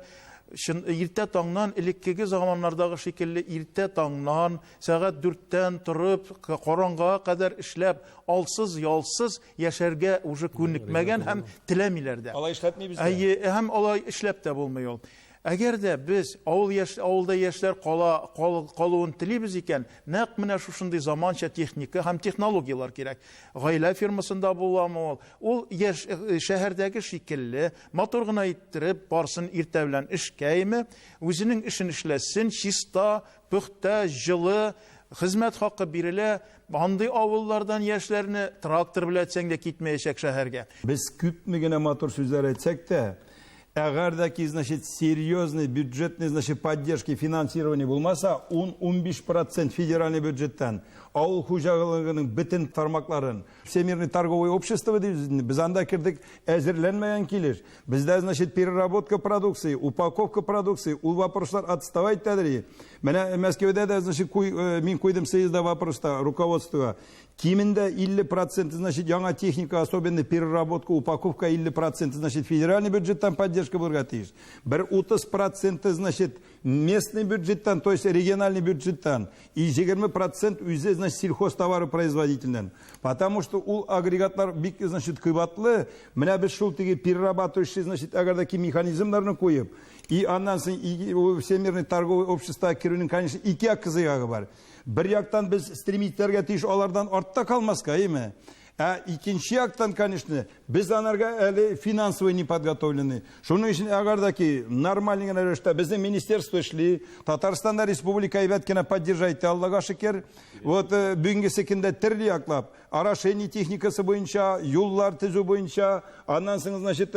иртә таңнан, элеккеге заманнардагы шикелле иртә таңнан, сәгать 4-тән торып, караңгыга кадәр эшләп, алсыз, ялсыз яшәргә уже күнекмәгән һәм теләмиләр дә. Алай эшләтмибез дә. Әйе, һәм алай эшләп тә булмый ул. Әгәр дә без авыл яшь, авылда яшьләр кала, кал, калуын телибез икән, нәкъ менә шушындый заманча техника һәм технологияләр кирәк. Гаилә фермасында буламы ул? Ул яшь шәһәрдәге шикелле матур гына иттереп барсын иртә белән эшкәйме, үзенең эшен эшләсен, чиста, пөхтә, җылы, хезмәт хакы бирелә. Андый авыллардан яшьләрне трактор белән әтсәң дә китмәячәк шәһәргә. Без күпме генә матур сүзләр әйтсәк тә, әгәр дә ки, значит, серьезный бюджетный, значит, поддержки, финансирование булмаса, 10-15% федеральный бюджеттан авыл хуҗалыгының бөтен тармакларын, Всемирный торговое общество дибез, без анда кердек әзерләнмәгән килеш. Бездә, значит, переработка продукции, упаковка продукции, ул вопрослар отставать итәдер. Менә Мәскәүдә дә, значит, мин куйдым съездда вопроста руководствога. Кимендә 50%, значит, яңа техника, особенно переработка, упаковка 50%, значит, федеральный бюджеттан поддержка булырга тиеш. Бер 30%, значит, местный бюджеттан, то есть региональный бюджеттан, и 20% үзе, значит, сельхозтоваропроизводительдән. Потому что ул агрегатлар бик, значит, кыйбатлы. Менә без шул теге перерабатывающий, значит, әгәр дә ки механизмнарны куеп, и аннан соң Всемирный торговый общество керүнең, конечно, ике як кызыгы бар. Бер яктан без стремительләргә тиеш алардан артта калмаска, әйеме? Ә икенче яктан, конечно, без анарга әле финансово не подготовлены. Шуның өчен әгәр дә ки нормальный гына рәвештә безнең министерство эшли, Татарстанда республика әйбәт кенә поддержать итә, Аллага шөкер. Вот бүгенгесе көндә төрле яклап, орошение техникасы буенча, юллар төзү буенча, аннан соң, значит,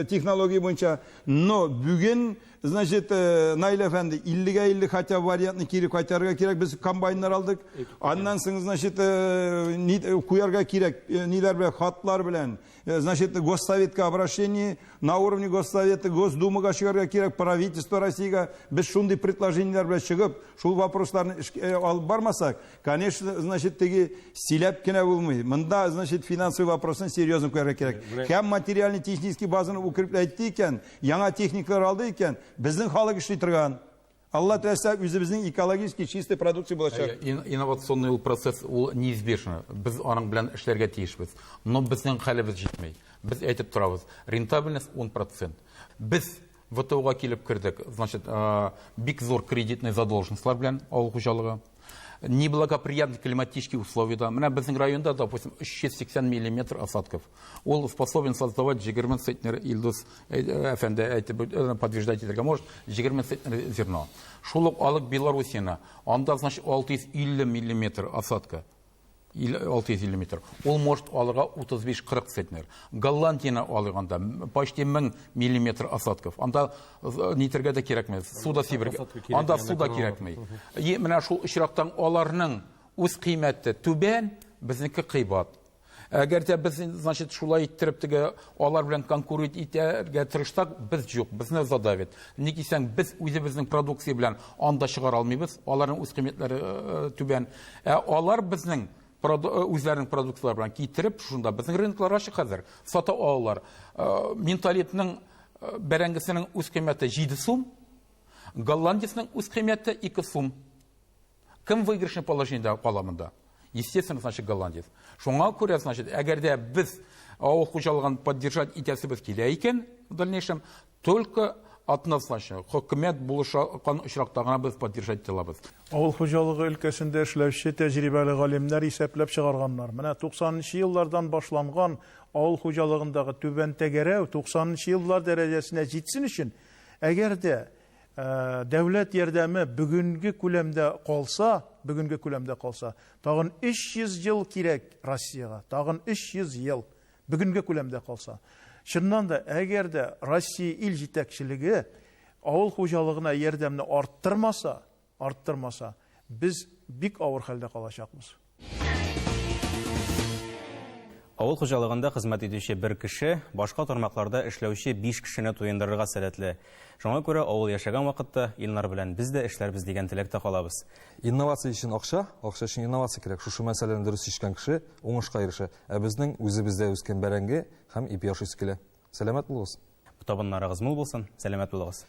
технология буенча. Но бүген, значит, Наил әфәнде, иллегә илле хотя бы вариантны кире кайтарырга кирәк, без комбайннар алдык. Аннан соң, значит, куярга кирәк, ниләр белән, хатлар белән, значит, Госсоветка обращение, на уровне Госсовета, Госдумага чыгарга кирәк, правительство Россиягә. Без шундый предложениеләр белән чыгып, шул вопросларны алып бармасак, конечно, значит, теге сөйләп кенә булмый. Монда, значит, финансовый вопросын серьезно куярга кирәк. Һәм материально-технический базаны укреплять итте икән, яңа техникалар алды икән, безнең халык эшли торган. Алла теләсә, үзебезнең экологически чистый продукция булачак. Инновационный ул процесс ул неизбежно. Без аның белән эшләргә тиешбез. Но безнең хәлебез җитми. Без әйтеп торабыз, рентабельность 10%. Без ВТОга килеп кердек, значит, бик зур кредитный задолженностьлар белән авыл хуҗалыгы. Неблагоприятный климатические условия. Да. Менә безнең районда, допустим, 380 миллиметр осадков. Ул способен создавать 20 центнер, Илдус әфәнде әйтеп, подтверждать итәргә может, 20 центнер зерно. Шул ук алык Белоруссияне, анда, значит, 650 миллиметр осадка. 650 метр. Ул может алырга 35-40 центнер. Голландияны алыйк анда, почти 1000 миллиметр осадков. Анда нитергә дә кирәкми, су да сибергә. Анда су да кирәкми. И менә шул очрактан аларның үз кыйммәте түбән, безнеке кыйбат. Әгәр дә без, значит, шулай иттереп теге алар белән конкурент итәргә тырышсак, без юк, безне задавит. Ник дисәң, без үзебезнең продукция белән анда чыгара алмыйбыз, аларның үз кыйммәтләре түбән. Ә алар безнең үзләренең продукцияләре белән китереп, шунда безнең рыноклар ачык хәзер, сата алалар. Менталитның бәрәңгесенең үз кыйммәте 7 сум, Голландиясенең үз кыйммәте 2 сум. Кем выигрышный положениедә кала монда? Естественно, значит, голландец. Шуңа күрә, значит, әгәр дә без авыл хуҗалыгын поддержать итәсебез килә икән в дальнейшем, только однозначно хөкүмәт булышкан очракта гына без поддержать итә алабыз. Авыл хуҗалыгы өлкәсендә эшләүче тәҗрибәле галимнәр исәпләп чыгарганнар. Менә 90 нчы еллардан башланган авыл хуҗалыгындагы түбән тәгәрәү 90 нчы еллар дәрәҗәсенә җитсен өчен, әгәр дә Дәүләт ярдәме бүгенге күләмдә калса, бүгенге күләмдә калса, тагын 300 ел кирәк Россиягә, тагын 300 ел бүгенге күләмдә калса. Чыннан да, әгәр дә Россия ил җитәкчелеге авыл хуҗалыгына ярдәмне арттырмаса, арттырмаса, без бик авыр хәлдә калачакбыз. Авыл хуҗалыгында хезмәт итүче бер кеше башка тармакларда эшләүче 5 кешене туендырырга сәләтле. Шуңа күрә авыл яшәгән вакытта Илнар белән без дә эшләрбез дигән теләктә калабыз. Инновация өчен акча, акча өчен инновация кирәк. Шушы мәсьәләне дөрес чишкән кеше уңышка ирешә. Ә безнең үзебездә үскән бәрәңге һәм ипи ашыйсы килә. Сәламәт булыгыз! Табыннарыгыз мул булсын, сәламәт булыгыз!